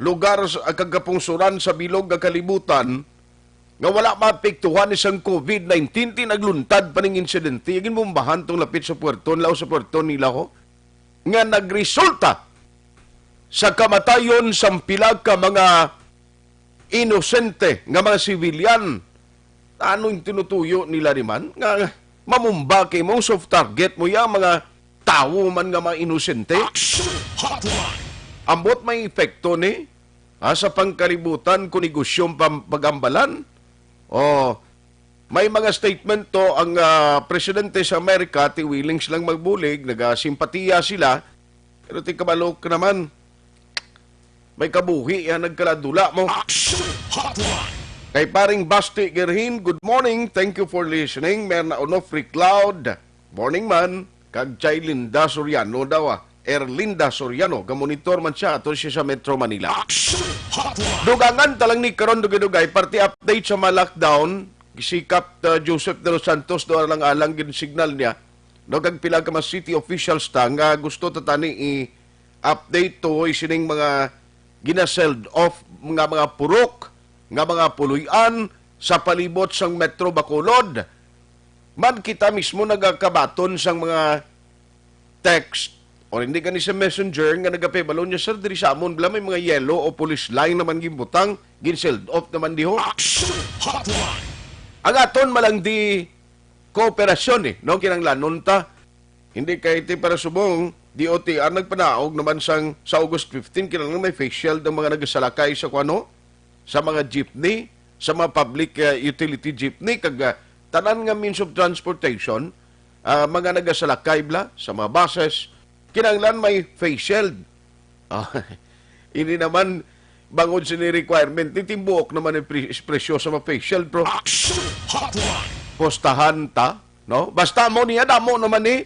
lugar sa kagapungsuran sa bilog nga kalibutan nga wala maapektuhan ni sang COVID nineteen, ti nagluntad pa ning insidente, ginbombahan tong lapit sa puerto, nila sa puerto nila ho, nga nagresulta sa kamatayon sang pila ka mga inosente nga mga sibilyan. Ano yung tinutuyo nila ni man? Nga mamumba kay most of target mo yung mga tawo man nga mga inosente. Action Hotline! Ambot may epekto ni, ha, sa pangkalibutan kung negosyo ang pam-, pagambalan. O, may mga statement to ang, ah, presidente sa Amerika, ti willing silang magbulig, nagasimpatiya sila, pero ti kabalok naman, may kabuhi yan, nagkaladula mo. Action Hotline! Kay paring Basti Gerhin, good morning. Thank you for listening. Merna Onofre Cloud. Morning man. Kag kay Linda Soriano daw, ah. Erlinda Soriano, gamonitor man siya, ato siya sa Metro Manila. Action Hotline! Dugangan ta lang ni karon, dugay-dugay, parte update sa mga lockdown, si Kap, uh, Joseph De Los Santos, do lang alang gin signal niya. No, kag pila ka mga city officials ta nga gusto ta tani i-update to, sining mga gina-sealed off nga mga purok, nga mga puloy-an sa palibot sang Metro Bacolod. Man kita mismo nagakabaton sang mga text or hindi gani sa messenger nga nagapahibalo niya, "Sir, diri sa amon bala may mga yellow o police line naman ginbutang, gin-sealed off naman diho." Action Hotline! Ang aton malang di kooperasyon, eh, no? Kinanglanon ta. Hindi kay ti para subong, D O T R nagpanaog naman sang, sa August fifteen, kinahanglan may face shield ang mga nagasalakay sa kuno, sa mga jeepney, sa mga public, uh, utility jeepney, kag, uh, tanan nga means of transportation, uh, mga nagasalakay bala sa mga buses, kinahanglan may face shield. Ah, ini naman, bangod sini requirement, ni timbuok naman ang pre-, presyo sa mga face shield, bro. Action Hotline! Postahan ta, no? Basta mo niya, damo naman ni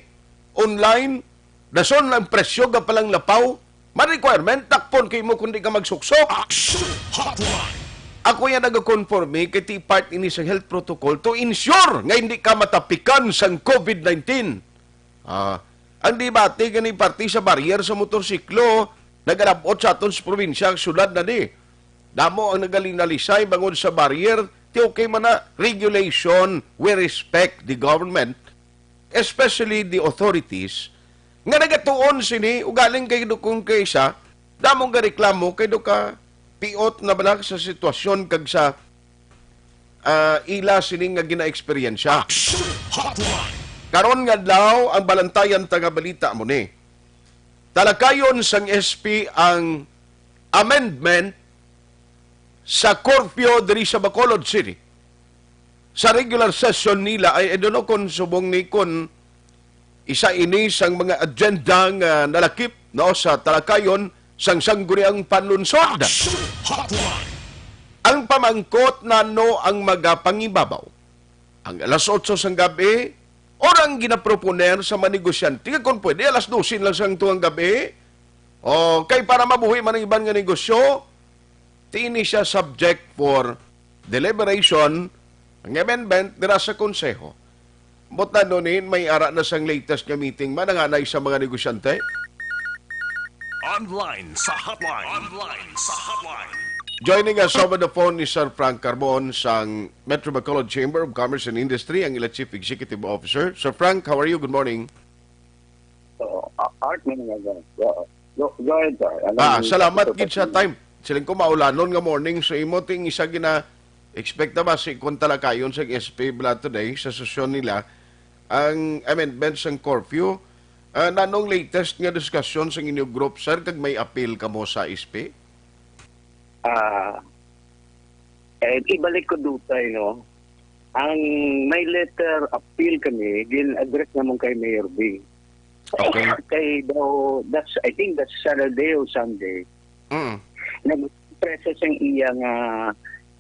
online, dason lang presyo, gapalang lapaw. Man requirement, takpon kay mo kundi ka magsuksok. Action Hotline! Ako yan nagakonforme kay ti part ini sa health protocol to ensure nga hindi ka matapikan sang COVID nineteen. Ah, ang debate gani parte sa barrier sa motorsiklo, nagalabot sa aton sa probinsya, syudad na di. Damo ang nagalinalisay bangod sa barrier, ti okay man na regulation, we respect the government, especially the authorities, nga nagatuon sini, ugaling kay dukong kay isa, damong gareklamo kay do ka piot na bala sa sitwasyon kag sa, ah, ila sini nga gina-eksperyensya. Action Hotline! Karon nga adlaw, ang balantayan ta nga balita mo ni. Talakayon sang S P ang amendment sa curfew diri sa Bacolod City. Sa regular session nila ay, I don't know kung subong ni, kung isa ini sang mga agenda nga nalakip, no, sa talakayon sang Sangguniang Panlunsod. Action Hotline! Ang pamangkot, nano ang magapangibabaw? Ang alas otso sang gabi, or ang ginaproponer sa mga negosyante nga kung pwede alas dose lang sang tungang gabi? O, kay para mabuhi man ang iban nga negosyo, ti ini siya subject for deliberation, ang amendment dira sa Konseho. Buot na nun, may ara na sang latest nga meeting man ang anay sa mga negosyante. Online sa hotline. Online sa hotline. Joining us over the phone is Sir Frank Carbon sang Metro Bacolod Chamber of Commerce and Industry, ang ila Chief Executive Officer. Sir Frank, how are you? Good morning. Oo. A-, Art, may nga, go, go, go ahead, sir. Alam Ah, mo, salamat ito gid sa pa- time. Siling ko, maulanon nga morning sa imo. Ting isa gina-expect na ba si kung talakayon sa S P bala today sa sesyon nila ang amendment sang curfew? Ah, nanong latest nga diskusyon sa inyo group, sir, kag may appeal kamo sa S P? Ah, eh, ibalik ko dutay, no? Ang may letter appeal kami, gin-address namon kay Mayor Bing. Okay. Kay daw, that's, I think that's Saturday or Sunday. Mm. Nag-express siya siyang iya nga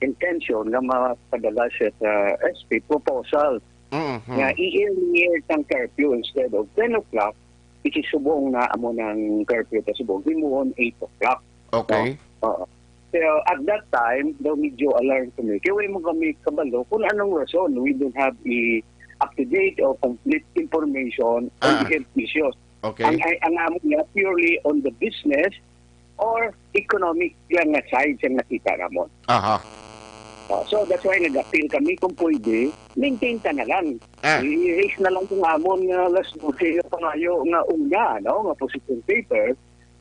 intention nga mapadala siya sa S P proposal Mhm. nga i-earlier sang curfew instead of ten o'clock, which is subong na amo nang curfew ta subong, himuon eight o'clock. Okay. No? Oo. Pero at that time, daw medyo alarm kami. Kaya wala mo kami kabalo kung anong rason. We don't have a up-to-date or complete information on Ah. the health issues. Okay. Ang, ang, ang amo niya purely on the business or economic lang nga side sa nakita namon. Aha. Ah, so that's why nag-appeal kami kung pwede, maintain ta na lang. Ah. I-erase na lang kung amon nga alas dose nga pangayo nga una, no, nga position paper,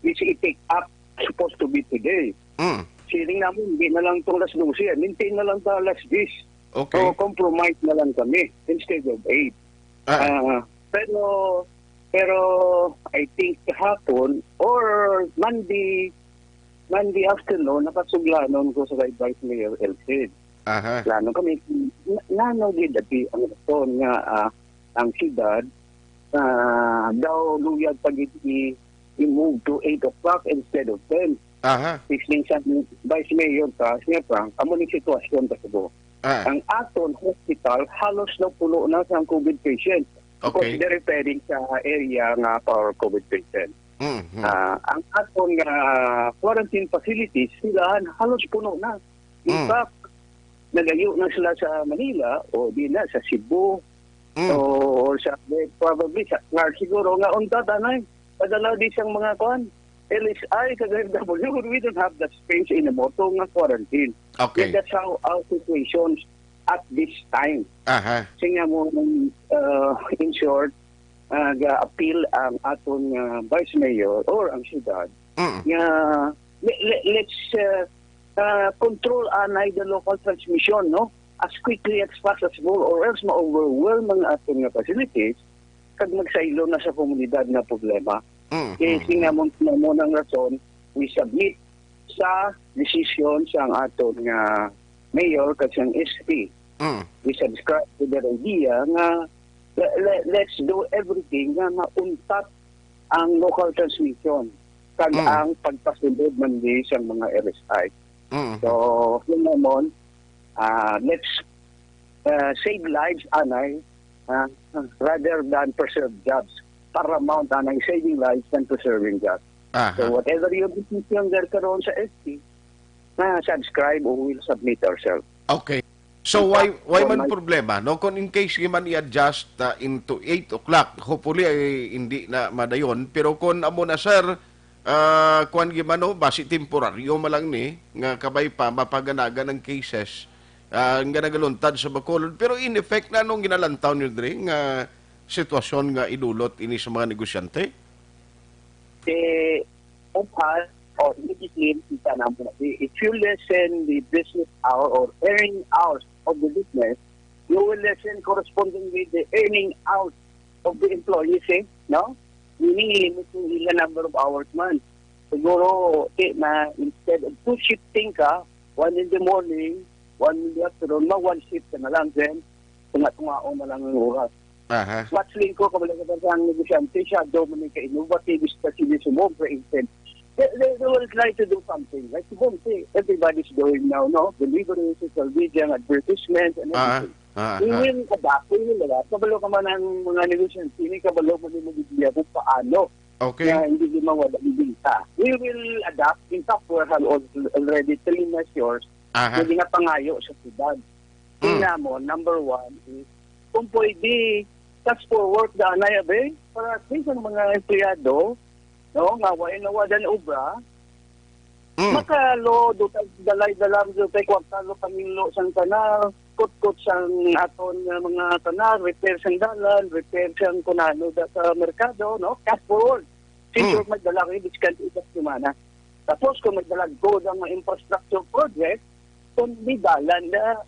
which i-take up supposed to be today. Mm. Siling namon, hindi na lang tong alas dose, maintain na lang ta alas diyes. Okay. So, compromise na lang kami instead of eight. Ah. Ah, pero, pero I think kahapon or Monday, Monday afternoon, nakasuglanon ko sa kay Vice Mayor Elcid. Aha. Plano kami, na, nano gid ati ang rason nga, ah, ang siyudad, ah, daw luyag pa gid i, i-move to eight o'clock instead of ten. Aha. Listening sa Vice Mayor pa, siya pa, amo ni sitwasyon pa sa buo. Ah. Ang aton hospital, halos na puno na sa COVID patient. Because Okay. they're referring sa area nga for COVID patient. Mm, mm. Ah, ang aton nga quarantine facilities, sila halos puno na. In Mm. fact, nagayo na sila sa Manila o di na sa Cebu Mm. o, or sa, probably sa Clark siguro, nga unta tanay, padala di sang mga kwan, L S I sa D F W, we don't have the space anymore to nga quarantine. Okay. And that's how our situations at this time. Aha. Siya mo, uh, in short, uh, ga-appeal ang aton, uh, vice mayor or ang syudad Mm. nga le-, le-, let's, uh, uh, control anay the local transmission, no? As quickly as possible, or else ma-overwhelm ang aton nga facilities kag magsaylo na sa komunidad nga problema. Mm, Kay mm, sinamon na mo ng rason, we submit sa desisyon sang aton nga mayor kag sang S P. mm. We subscribe to the idea nga le-, le-, let's do everything nga mauntat ang local transmission kag Mm. ang pagpasulod man di sang mga L S I. Mm. So, yun naman, ah, let's, ah, save lives, anay, ah, rather than preserve jobs. Paramount anay saving lives than preserving jobs. Aha. So, whatever your decision there karon sa S P, na subscribe or will submit ourselves. Okay. So, In why, fact, why for man my problema, no? Kung in case man i-adjust, ah, into eight o'clock, hopefully ay hindi na madayon. Pero kung amo na, sir, ah, kuwan gyud man, no? Basi temporaryo man lang ni, nga kabay pa, mapaganagan ang cases, ah, nga nagaluntad sa Bacolod. Pero in effect na nung ginalantaw niyo diri nga sitwasyon nga idulot ini sa mga negosyante? Eh, of us, or immediately, kita naman na, if you lessen the business hour or earning hours of the business, you will lessen correspondingly the earning hours of the employees, eh, no? Meaning, limit yung ilang number of hours man. Siguro, okay, na instead of two shifting ka, one in the morning, one in the afternoon, ma one shift ka na lang, then tunga-tungaon na lang ang oras. Aha. Mas lingko ka balik sa negosyante, siya daw man yung ka-innovative, especially sa mom, for instance. They, they, they will try to do something. Like si Bonte, everybody's doing now, no? Delivery, social media, advertisements, and Ah, everything. ah, We ah. will adapt, we will adapt. Kabalo ka man ang mga negosyante, hindi kabalo mo din mag-idea kung paano Okay. na hindi din mawala ang binta. We will adapt. In fact, we have al-, already three measures Aha. na ginapangayo sa syudad. Mm. Tingnan mo, number one is, kung pwede, cash for work na anay, abe, para at least ang mga empleyado, no, nga wa na wadan obra, Mm. makalo, do tay dalay-dalam, do tay kwarta, lo, panginlo sang kanal, kutkot sang aton nga mga kanal, repair sang dalan, repair sang kunano da sa merkado, no? Cash forward. Sure, Mm. magdala kayo, biskan isang semana. Tapos, kung magdala ko ang mga infrastructure project, kung di dalan na,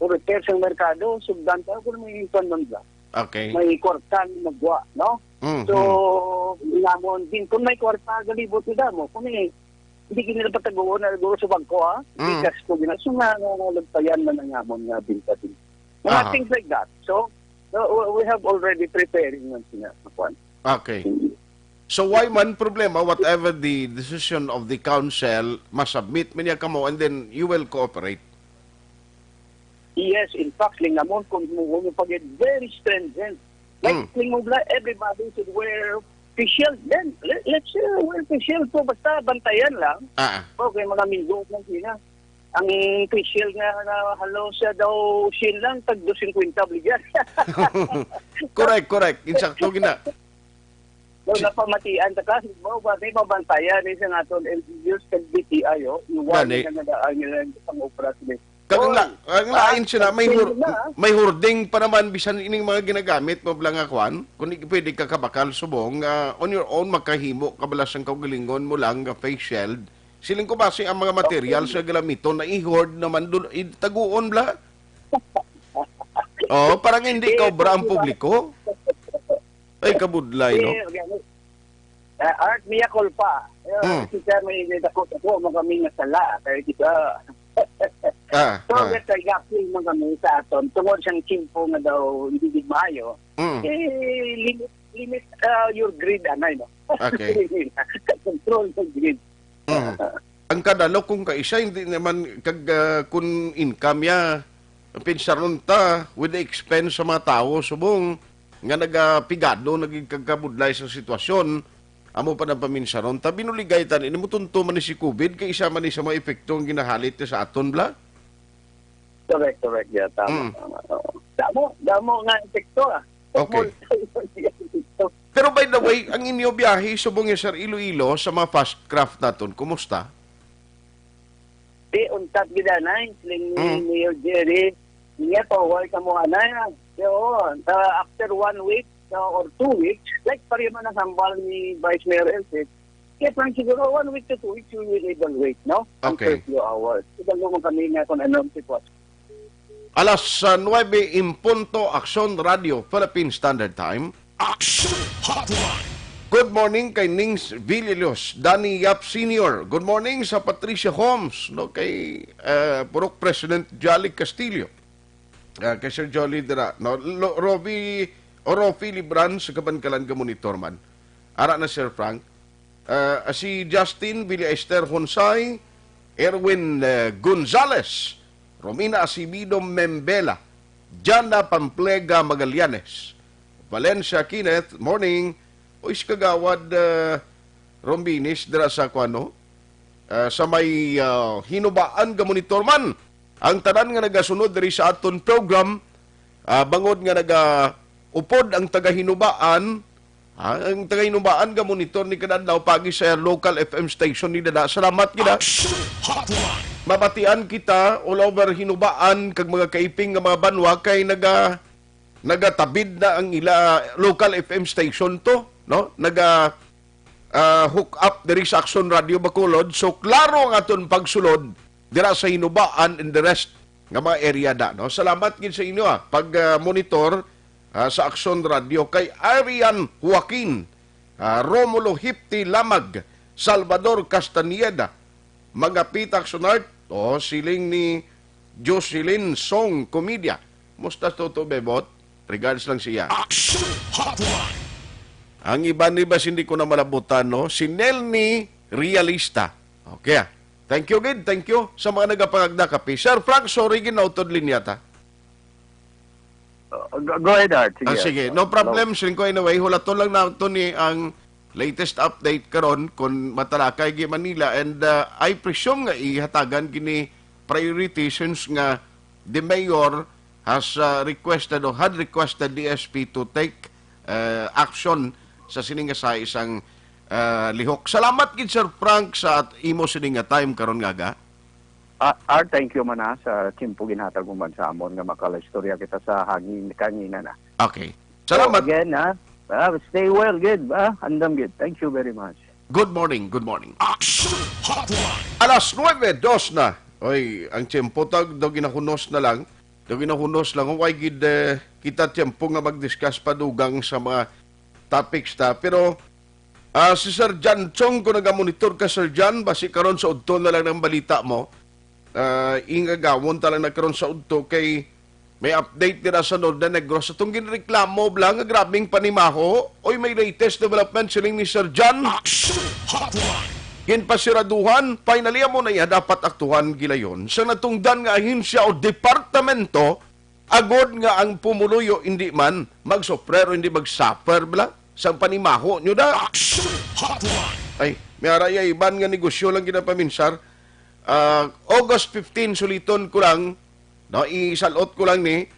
o repair sang merkado, sugdan tayo kung may income man ba. Okay. May kwarta na magwa, no? Mm, So, mm. namon din, kung may kwarta, galibot nila mo. Kung may, hindi ka nila pataguon na guro sa bangko, ha? Hindi Mm. cash ko gina-, so, nga, nga, nga, lagpayan na ng amon nga binta din. Mga Aha. things like that. So, so, we, we have already preparing man sila, kuwan. Okay. Mm. So, why man problema, whatever the decision of the council, masubmit man niya kamo, and then you will cooperate? Yes, in fact, lingamon kung mo mo pag very stringent. Like, Mm. lingon nila, everybody should wear face shield. Then, let, let's uh, wear face shield po. Basta bantayan lang. Ah, ah. Okay, mga amigo lang sila. Ang face shield nga na halos siya daw shin lang, tag dos singkwenta bligyan. Correct, correct. Insakto gina. Daw Si- napamatian ta ka, mo ba may mabantayan ni sa aton L G Us kag D T I, oh. Iwan Gani. Nga nagaang nila sa pang-opera sila. Kag ang la-, Oy, ang lain ah, sila, may hur-, na, ah. May hoarding pa naman bisan ining mga ginagamit mo bala nga kwan. Kung di pwede ka kabakal subong, ah, on your own, makahimo ka bala sang kaugalingon mo lang nga face shield. Siling ko basi ang mga material Okay. Sa galamiton na i-hoard naman dun, i-, taguon bala. Oh, parang hindi Yes, kaobra ang yes, publiko. Ay, kabudlay, no? Eh, okay. Ah, Art, mea culpa. Eh, Hmm. Kasi siya may may dako-dako mo kami nga sala. Kaya di ba? Ah, So, ah. Let's say, gapil mo kami sa aton. Tungod siyang tiyempo nga daw hindi gid maayo, Hmm. eh, limit, limit ah, your greed, anay, no? Okay. Control your greed. Mm. Ang kadalo kung kaisa, hindi naman kag, ah, kung income ya, pinsaron ta with the expense sa mga tawo subong nga nagapigado, nagkagkabudlay sa sitwasyon, amo pa nang paminsaron ta, binuligay ta ni mo tunto man ni si covid, kay isa man ni sa mga epekto ang ginahalit niya sa aton bala. Correct, correct. Yeah, tama, Mm. Tama. Oo. Damo, damo nga epekto, ah. Okay. Multi-, multi-epekto. Pero by the way, ang inyo biyahe subong ya, Sir, Iloilo sa mga fast craft naton, kumusta? Di, untat gid, anay, siling ni Mm. Mayor Jerry. Niya, pahuway ka mo, anay, ah. Yo, ah, after one week, ah, or two weeks, like, pareho man ang hambal ni Vice Mayor Elsit, kaya parang siguro one week to two weeks, we will evaluate, no? Ang Okay. Curfew hours. Ito mo kami nga kung anong sitwasyon. Alas, ah, nuebe en punto, Aksyon Radio, Philippine Standard Time. Aksyon Hotline. Good morning kay Nings Villalobos, Danny Yap Senior. Good morning sa Patricia Holmes, no, kay, ah, Purok President Jolly Castillo. Ah, kay Sir Jolly dira, no, Lo-, Rovi, o Rofi Libran sa Kabankalan ka monitor man. Ara na, Sir Frank. Ah, si Justin Villa Esther Honsay, Erwin, eh, Gonzales, Romina Acevedo Membela, Jana Pamplega Magallanes, Valencia Kenneth, morning. Uy, si Kagawad, eh, Rombinis dira sa kuano, eh, sa may, ah, Hinubaan ka monitor man. Ang tanan nga nagasunod diri sa aton program, ah, bangod nga nagaupod ang taga-Hinubaan, ah, ang taga-Hinubaan ga monitor ni kada adlaw pagi sa local F M station ni dada. Salamat gid, ah. Action Hotline. Mabatian kita all over Hinubaan kag mga kaiping nga mga banwa kay naga-, nagatabid na ang ila local F M station to, no? Naga, ah, hook up diri sa Action Radio Bacolod. So, klaro ang aton pagsulod dira sa Hinubaan and the rest nga mga area da, no? Salamat gid sa inyo, ah, pag, ah, monitor, ah, sa Action Radio kay Arian Joaquin, ah, Romulo Hipti Lamag, Salvador Castañeda, Magapita Action Art, o siling ni Jocelyn Song Comedia. Musta, Toto Bebot? Regards lang siya. Action Hotline. Ang iban ni bas hindi ko na malabutan, no? Si Nelny Realista. Okay, ah. Thank you, gid. Thank you sa mga nagapangagda kape. Sir Frank, sorry, ginautod linya ta. Uh, go, go ahead, Art. Sige. Ah, sige. No problem, Sir. Anyway, hulaton lang nato ni ang latest update karon kung matalakay gi Manila. And, uh, I presume nga ihatagan gini priority since nga the mayor has, uh, requested or had requested the S P to take, uh, action sa sini nga sa isang, uh, lihok. Salamat gid, Sir Frank, sa at imo sini nga time karon nga aga. Ah, Art, thank you man, ah, sa tiyempo ginhatag mo man sa amon nga makalaistorya kita sa hangin, kanina na. Okay. So, salamat. Again, ah, ah, stay well, good, ah, andam good. Thank you very much. Good morning, good morning. Action Hotline. Alas nuebe, dos na. Oy, ang tiyempo tag, daw ginahunos na lang. Daw ginahunos lang. Way gid, eh, kita tiyempo nga mag-discuss pa dugang sa mga topics ta. Pero, ah, si Sir Jan Chong, kung nagamonitor ka, Sir Jan, basi karon sa udto na lang ng balita mo. Ah, ingagawon ta lang na karon sa udto kay may update dira sa Northern Negros. Atong ginreklamo bala nga grabing panimaho. Oy, may latest development siling ni Sir Jan. Action Hotline. ginpasiraduhan, finally, amo na iya dapat aktuhan gilayon sa natungdan nga ahensya o departamento, agod nga ang pumuluyo hindi man magsufrer o hindi magsuffer bala sang panimaho nyo da. Action Hotline! Ay, may ara iya iban nga negosyo lang ginapaminsar. Ah, August fifteen, suliton ko lang, no, isalot ko lang ni,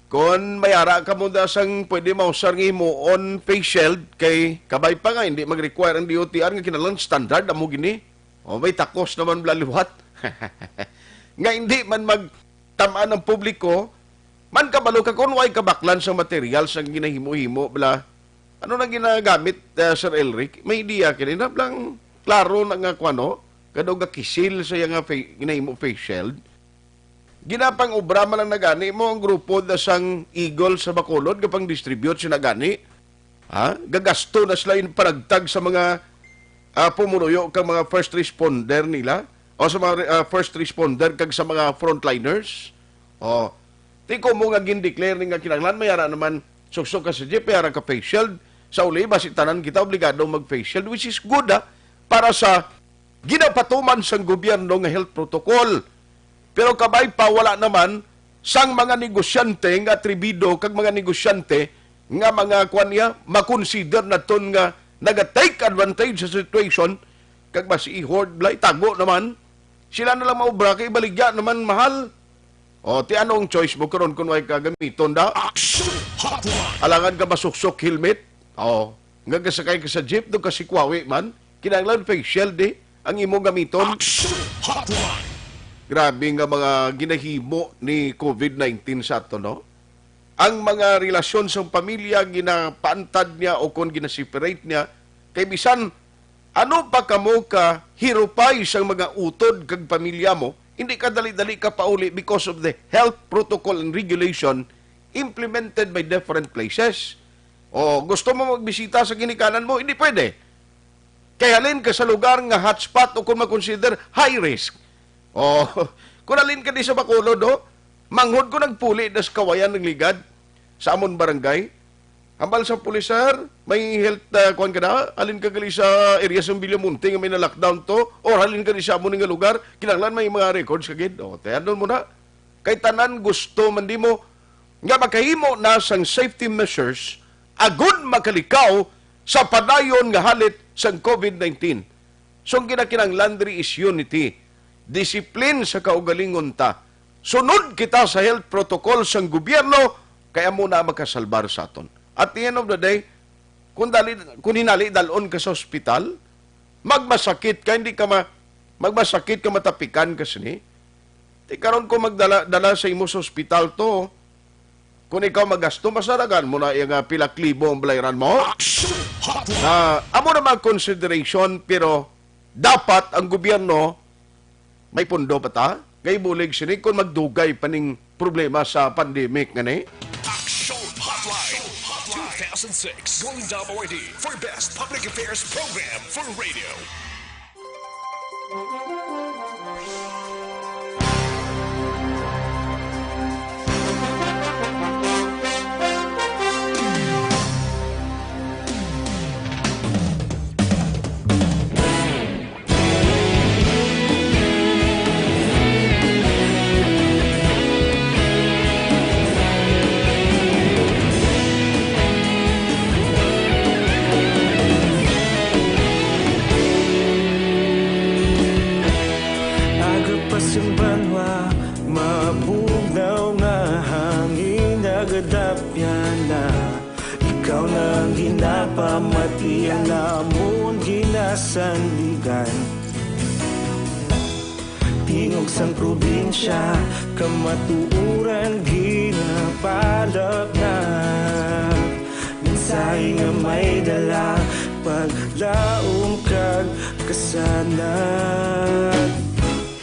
kon may ara ka mo da sang pwede mausar nga himuon face shield, kay kabay pa nga, hindi mag-require ang D O T R nga kinahanglan standard amo gini. O, may takos naman bala liwat. Nga hindi man magtam-an ang publiko, man kabalo ka kung way kabaklan sa material sa ginahimo-himo bala. Ano na ginagamit, ah, Sir Elric? May idea kini na lang klaro na nga kuno, kadto nga kisil sa iya nga fa-, ginahimo face shield. Ginapang-obra man lang na gani mo ang grupo da sang Eagle sa Bacolod nga pang-distribute sina gani. Ha? Gagasto na sila in panagtag sa mga, ah, pumunuyo kag mga first responder nila o sa mga, ah, first responder kag sa mga frontliners. O, ti ko mo nga gin-declare ni nga kinahanglan may ara naman suksok ka sa jeep, may ara ka face shield. Sa uli, basi tanan kita obligado mag face shield, which is good, ha, para sa ginapatuman sang gobyerno nga health protocol. Pero kabay pa, wala naman sang mga negosyante nga atrebido kag mga negosyante nga mga kuan niya, makonsider naton nga naga-take advantage sa situation, kag mas i-hoard bala, itago naman. Sila na lang maobra kay ibaligya naman mahal. O, ti ano ang choice mo karon kung way ka gamiton da? Action Hotline! Alangan ka masuksok helmet? O, nga gasakay ka sa jeep, do ka sikwawi man, kinahanglan face shield di ang imo gamiton. Action Hotline! Grabe nga mga ginahimo ni covid nineteen sa ato, no? Ang mga relasyon sa pamilya ginapaantad niya o kon ginaseparate niya, kay bisan ano pa kamo ka hirupay sang mga utod kag pamilya mo, hindi ka dali-dali ka pauli because of the health protocol and regulation implemented by different places. O gusto mo magbisita sa ginikanan mo, hindi pwede. Kay halin ka sa lugar nga hotspot o kung makonsider high risk. O, kung halin ka di sa Bacolod, o, manghod ko nagpuli das kawayan ng ligad sa amon barangay. Hambal sa pulis, sir, may health, ah, kuwan ka na? Halin ka gali sa area sa Villamonte nga may na-lockdown to? Or halin ka di sa amon nga lugar? Kinahanglan may mga records ka gid. O, tayandon mo na. Kay tanan gusto man di mo nga makahimo na sang safety measures agud makalikaw sa padayon nga halit sang covid nineteen. So, ang ginakinahanglan diri is unity, discipline sa kaugalingon ta. Sunod kita sa health protocol sang gobyerno, kay amo na makasalbar sa aton. At the end of the day, kung dali, kung hinali dalon ka sa ospital, magmasakit ka, hindi ka ma-, magmasakit ka, matapikan ka sini. Ti karon ko magdala, dala sa imo sa ospital to, kung ikaw magasto, masaragan mo na iya nga pila ka libo ang balayran mo. Action Hotline! Ah, amo na mga consideration, pero dapat ang gobyerno may pundo pa ta. Kay bulig sini kung magdugay pa ning problema sa pandemic nga ni. Action Hotline two thousand six Golden Dome Awardee for Best Public Affairs Program for Radio. Aga pa sa banwa, mabugnaw nga hangin, nagadapyan na. Ikaw na ang ginapamati, ang amon ginasandigan. Tingog sang probinsya, kamatuoran ginapalapnap. Mensahe nga may dala, paglaom kag kasanag.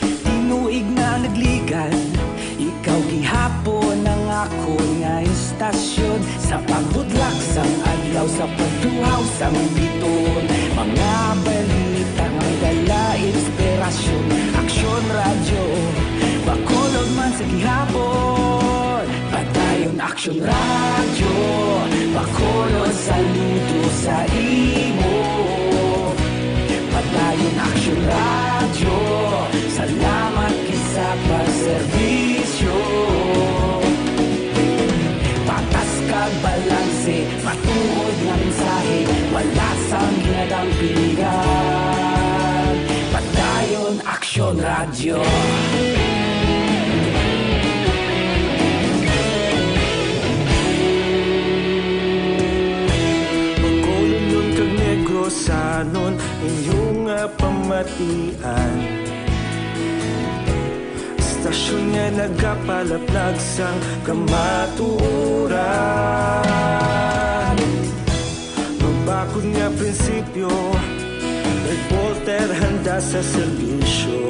Tinuig na nagligad, ikaw gihapon ang akon nga istasyon. Sa pagbudlak sang adlaw, sa pagtuhaw sang biton, mga balita may dala inspirasyon. Aksyon Radyo Bacolod man sa gihapon, padayon Aksyon Radyo Bacolod, saludo sa imo. Padayon Aksyon Radyo, salamat gid sa pagserbisyo. Patas kag balanse, matuod nga mensahe, wala sang ginadampigan. Padayon Aksyon Radyo. Bacolodnon kag Negrosanon, inyo nga pamatian. Istasyon nga nagapalaplag sang kamatuoran. Mabakod nga prinsipyo, reporter handa sa serbisyo.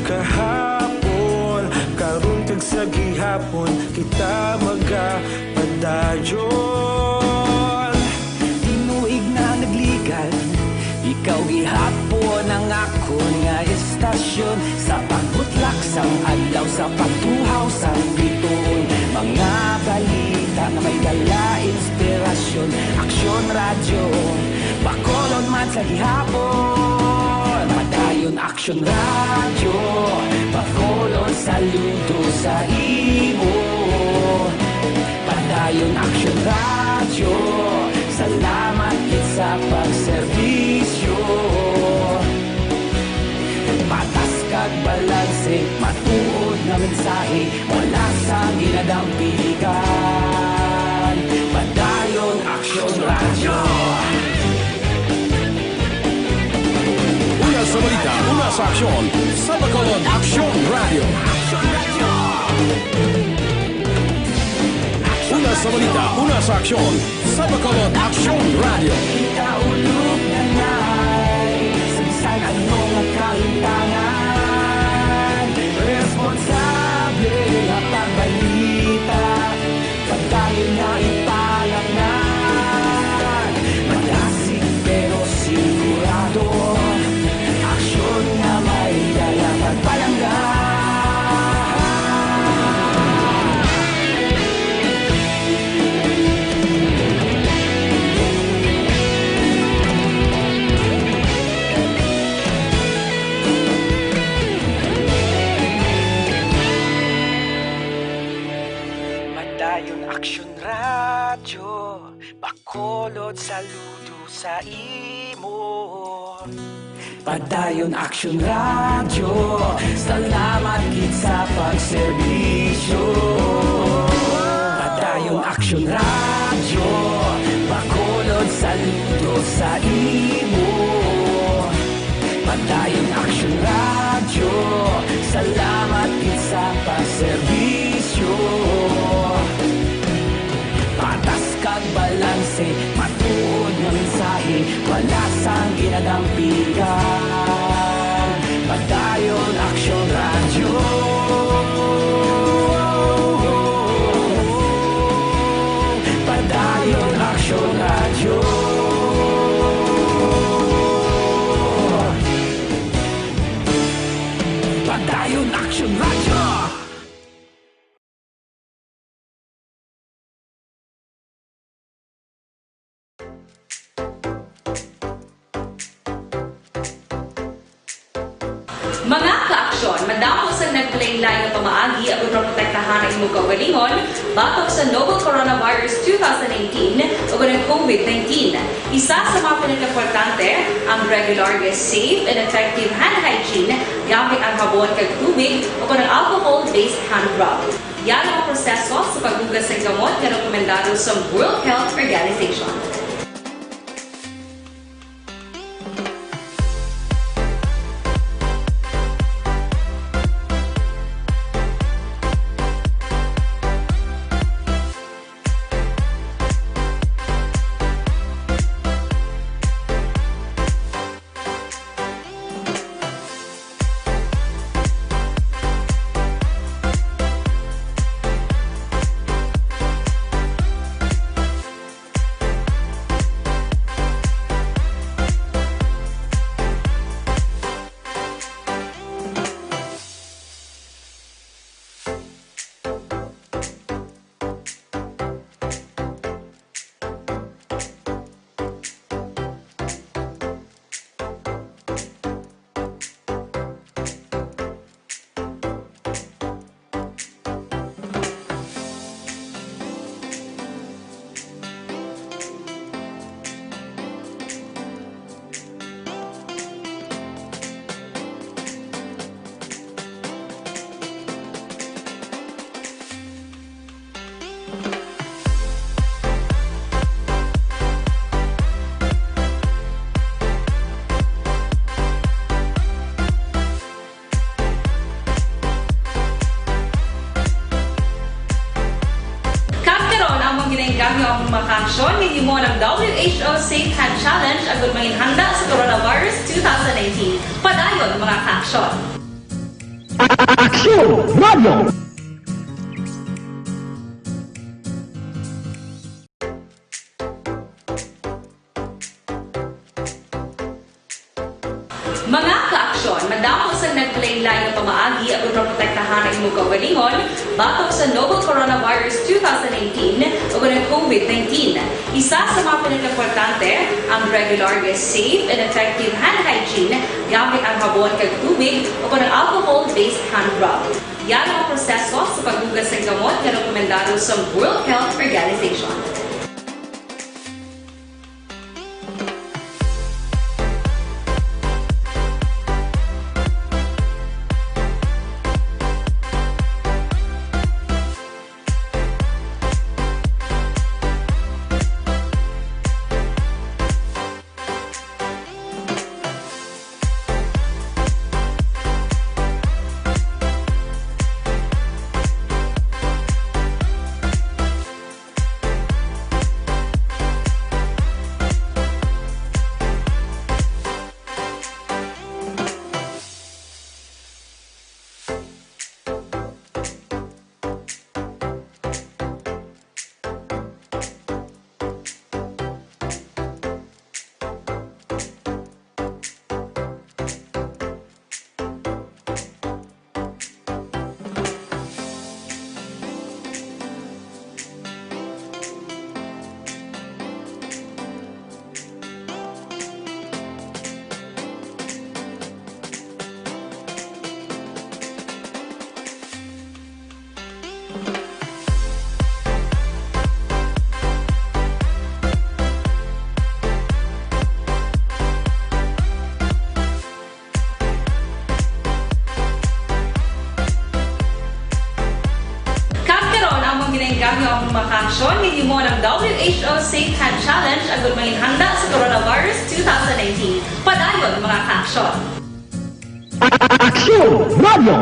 Kahapon, karon, kag sa gihapon, kita magapadayon. Tinuig na nagligan, ikaw gihapon ang akon nga istasyon. Sa pagbutlak sang adlaw, sa pagtuhaw sang bituon, mga balita nga may dala inspirasyon. Aksyon Radyo, Bacolod man sa gihapon. Padayon Aksyon Radyo, Bacolod, saludo sa imo. Padayon Aksyon Radyo, salamat gid sa pagserbisyo. Patas kag balanse, matuod nga mensahe, wala sang ginadampigan. Padayon Aksyon Radyo. Una sa balita, una sa aksyon, sa Bacolod Aksyon Radyo. Una sa balita, una sa aksyon, sa Bacolod Aksyon Radyo. Kita ulog na nay, sa bisan ano nga kalimtangan, responsable nga pagbalita. Padayon nga ipalangnan, madasig pero sigurado, aksyon nga may dala pagpalangga. Padayon Aksyon Radyo, Bacolod, saludo sa imo. Padayon Aksyon Radyo, salamat gid sa pagserbisyo. Padayon Aksyon Radyo, Bacolod, saludo sa imo. Padayon Aksyon Radyo, salamat gid sa pagserbisyo. Patas kag balanse, matuod nga mensahe, wala sang ginadampigan. Padayon Aksyon Radyo. Padayon Aksyon Radyo. Padayon Aksyon Radyo. Mga ka-aksyon, madamo sang nagpalain-lain nga pamaagi aron maprotektahan ang imong kaugalingon batok sa novel coronavirus two thousand nineteen o ang COVID nineteen. Isa sa mga pinakaimportante ang regular nga safe and effective hand hygiene gamit ang habon kag tubig o ang alcohol-based hand rub. Yara ang proseso sa paghugas sang kamot nga rekomendado sang World Health Organization. Ang himo ng W H O Safe Hand Challenge agud mangin handa sa coronavirus two thousand nineteen. Padayon, mga ka-aksyon! Aksyon Radio! Mga ka-aksyon, madamo sang naglain-lain nga pamaagi agud maprotektahan ang imong kaugalingon batok sa novel coronavirus two thousand nineteen ug ang COVID nineteen. Isa sa mga pinakaimportante, ang regular nga safe and effective hand hygiene gamit ang habon kag tubig o kon ang alcohol-based hand rub. Yan ang proseso sa paghugas sang gamot nga rekomendado sa World Health Organization. Kag karon, amon ginainggam ang mga ka-aksyon nga himo ng W H O Safe Hand Challenge agud mangin handa sa coronavirus two thousand nineteen. Padayon, mga ka-aksyon! Aksyon Radio!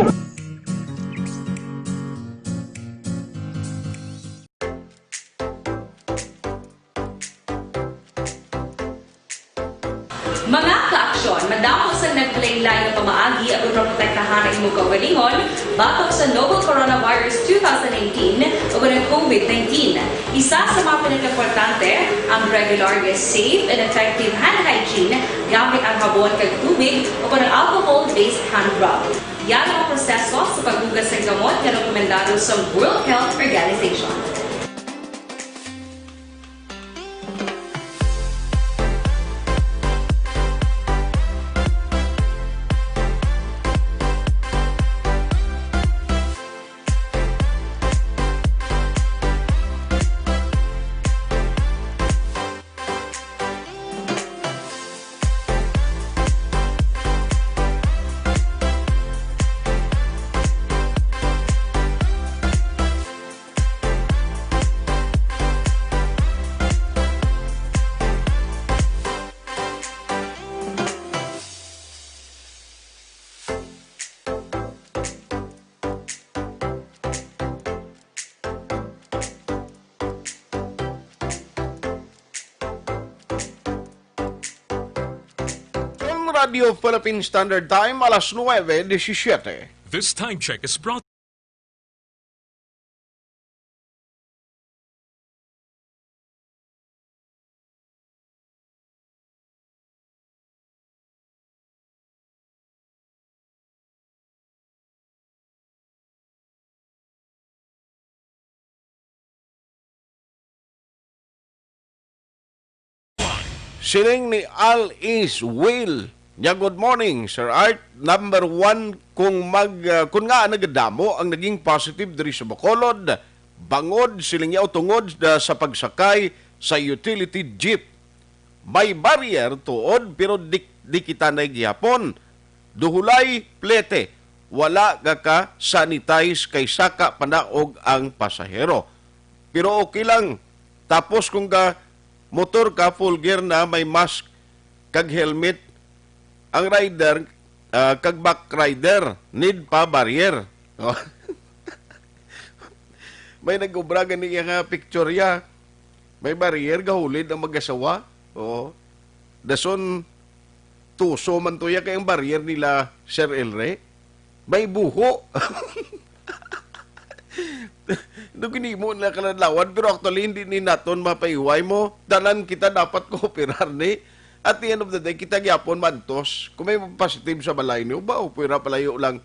Mga ka-aksyon, madamo sang naglain-lain nga pamaagi agud maprotektahan ang imong kaugalingon batok sa novel coronavirus two thousand nineteen ug ang COVID nineteen. Isa sa mga pinakaimportante, ang regular nga safe and effective hand hygiene gamit ang habon kag tubig o kon ang alcohol-based hand rub. Yan ang proseso sa paghugas sang gamot nga rekomendado sa World Health Organization. Ang Radyo Philippine Standard Time, alas nuwebe disisiete. This time check is brought Siling ni Al Is Will. Nya, "Good morning, Sir Art. Number one, kung mag, ah, kung nga nagadamo ang naging positive diri sa Bacolod, bangod siling niya o tungod, ah, sa pagsakay sa utility jeep. May barrier tuod, pero di, di kita na gihapon. Duholay, plete, wala ka ka-sanitize kay saka panaog ang pasahero. Pero okay lang. Tapos kung ga motor ka, full gear na, may mask kag helmet, ang rider, ah, kag back rider, need pa barrier." Oh. May nag-obra gani iya nga picture ya. May barrier, gahulid ang mag-asawa. Oo. Dason, tuso man to ya kay ang barrier nila, Sir Elre. May buho. Do ginimo na kaladlawan, pero actually, hindi ni naton mapaiway mo. Tanan kita dapat kooperar ni. At the end of the day, kita gyapon mantos. Kung may positive sa balay niyo, ba, o pwera palayo lang.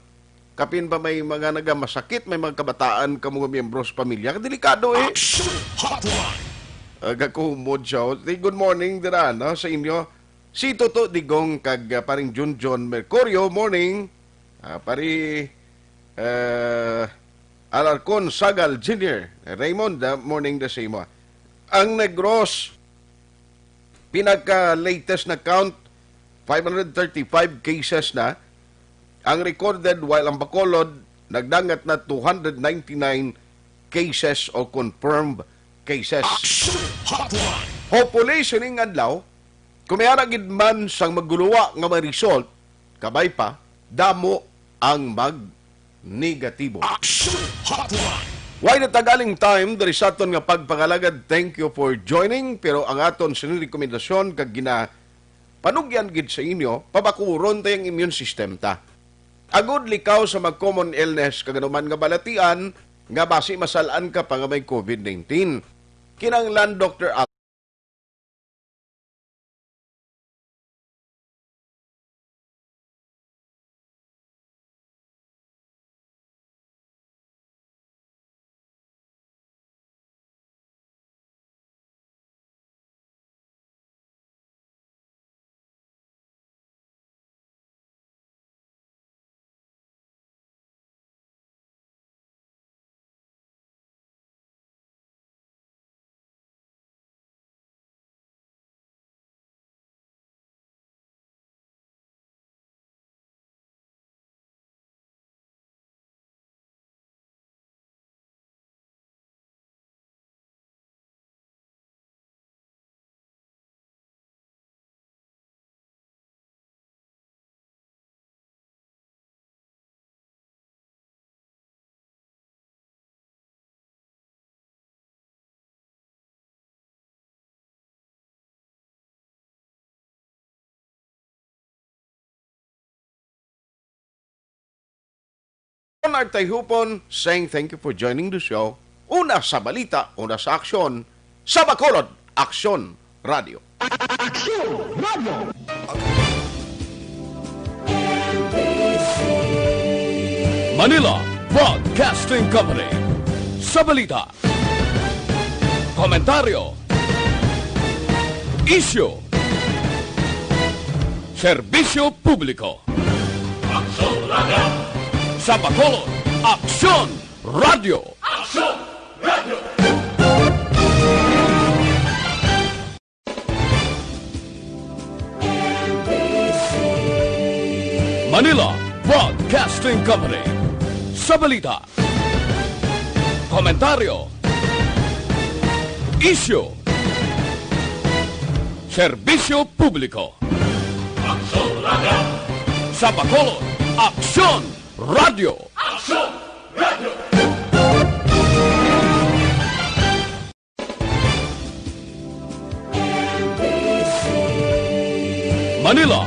Kapin pa may mga nagamasakit, may mga kabataan ka mga miyembro sa pamilya. Delikado eh. Action Hotline. Ah, gakumod siya. Say, good morning, dira, no, sa inyo. Si Toto Digong kag, ah, paring Junjun Mercurio, morning. Ah, pari, ah, Alarcon Sagal Junior Raymond, ah, morning da sa imo. Ang Negros, pinaka-latest na count, five hundred thirty-five cases na ang recorded, while ang Bacolod nagdangat na two hundred ninety-nine cases o confirmed cases. Action Hotline. Hopefully, sining adlaw, kung may ara gid man sang maguluwa nga may result, kabay pa, damo ang mag negatibo. Action Hotline. Way natagaling time diri sa aton nga pagpangalagad. Thank you for joining. Pero ang aton sini rekomendasyon kag ginapanugyan gid sa inyo, pabakuron ta ang immune system ta. Agod likaw sa mga common illness kag anuman nga balatian nga basi masal-an ka pa nga may covid nineteen. Kinahanglan, Doktor Art Tayhupon saying thank you for joining the show. Una sa balita, una sa aksyon, sa Bacolod, Aksyon Radio. Aksyon Radio. Manila Broadcasting Company. Sa balita, komentaryo, isyu, serbisyo publiko. Aksyon Radio. Sa Bacolod, Aksyon Radio. Aksyon Radio. Manila Broadcasting Company. Sa balita, komentaryo, isyu, serbisyo publiko. Aksyon Radio. Sa Bacolod, Aksyon Radio. Aksyon Radio. Manila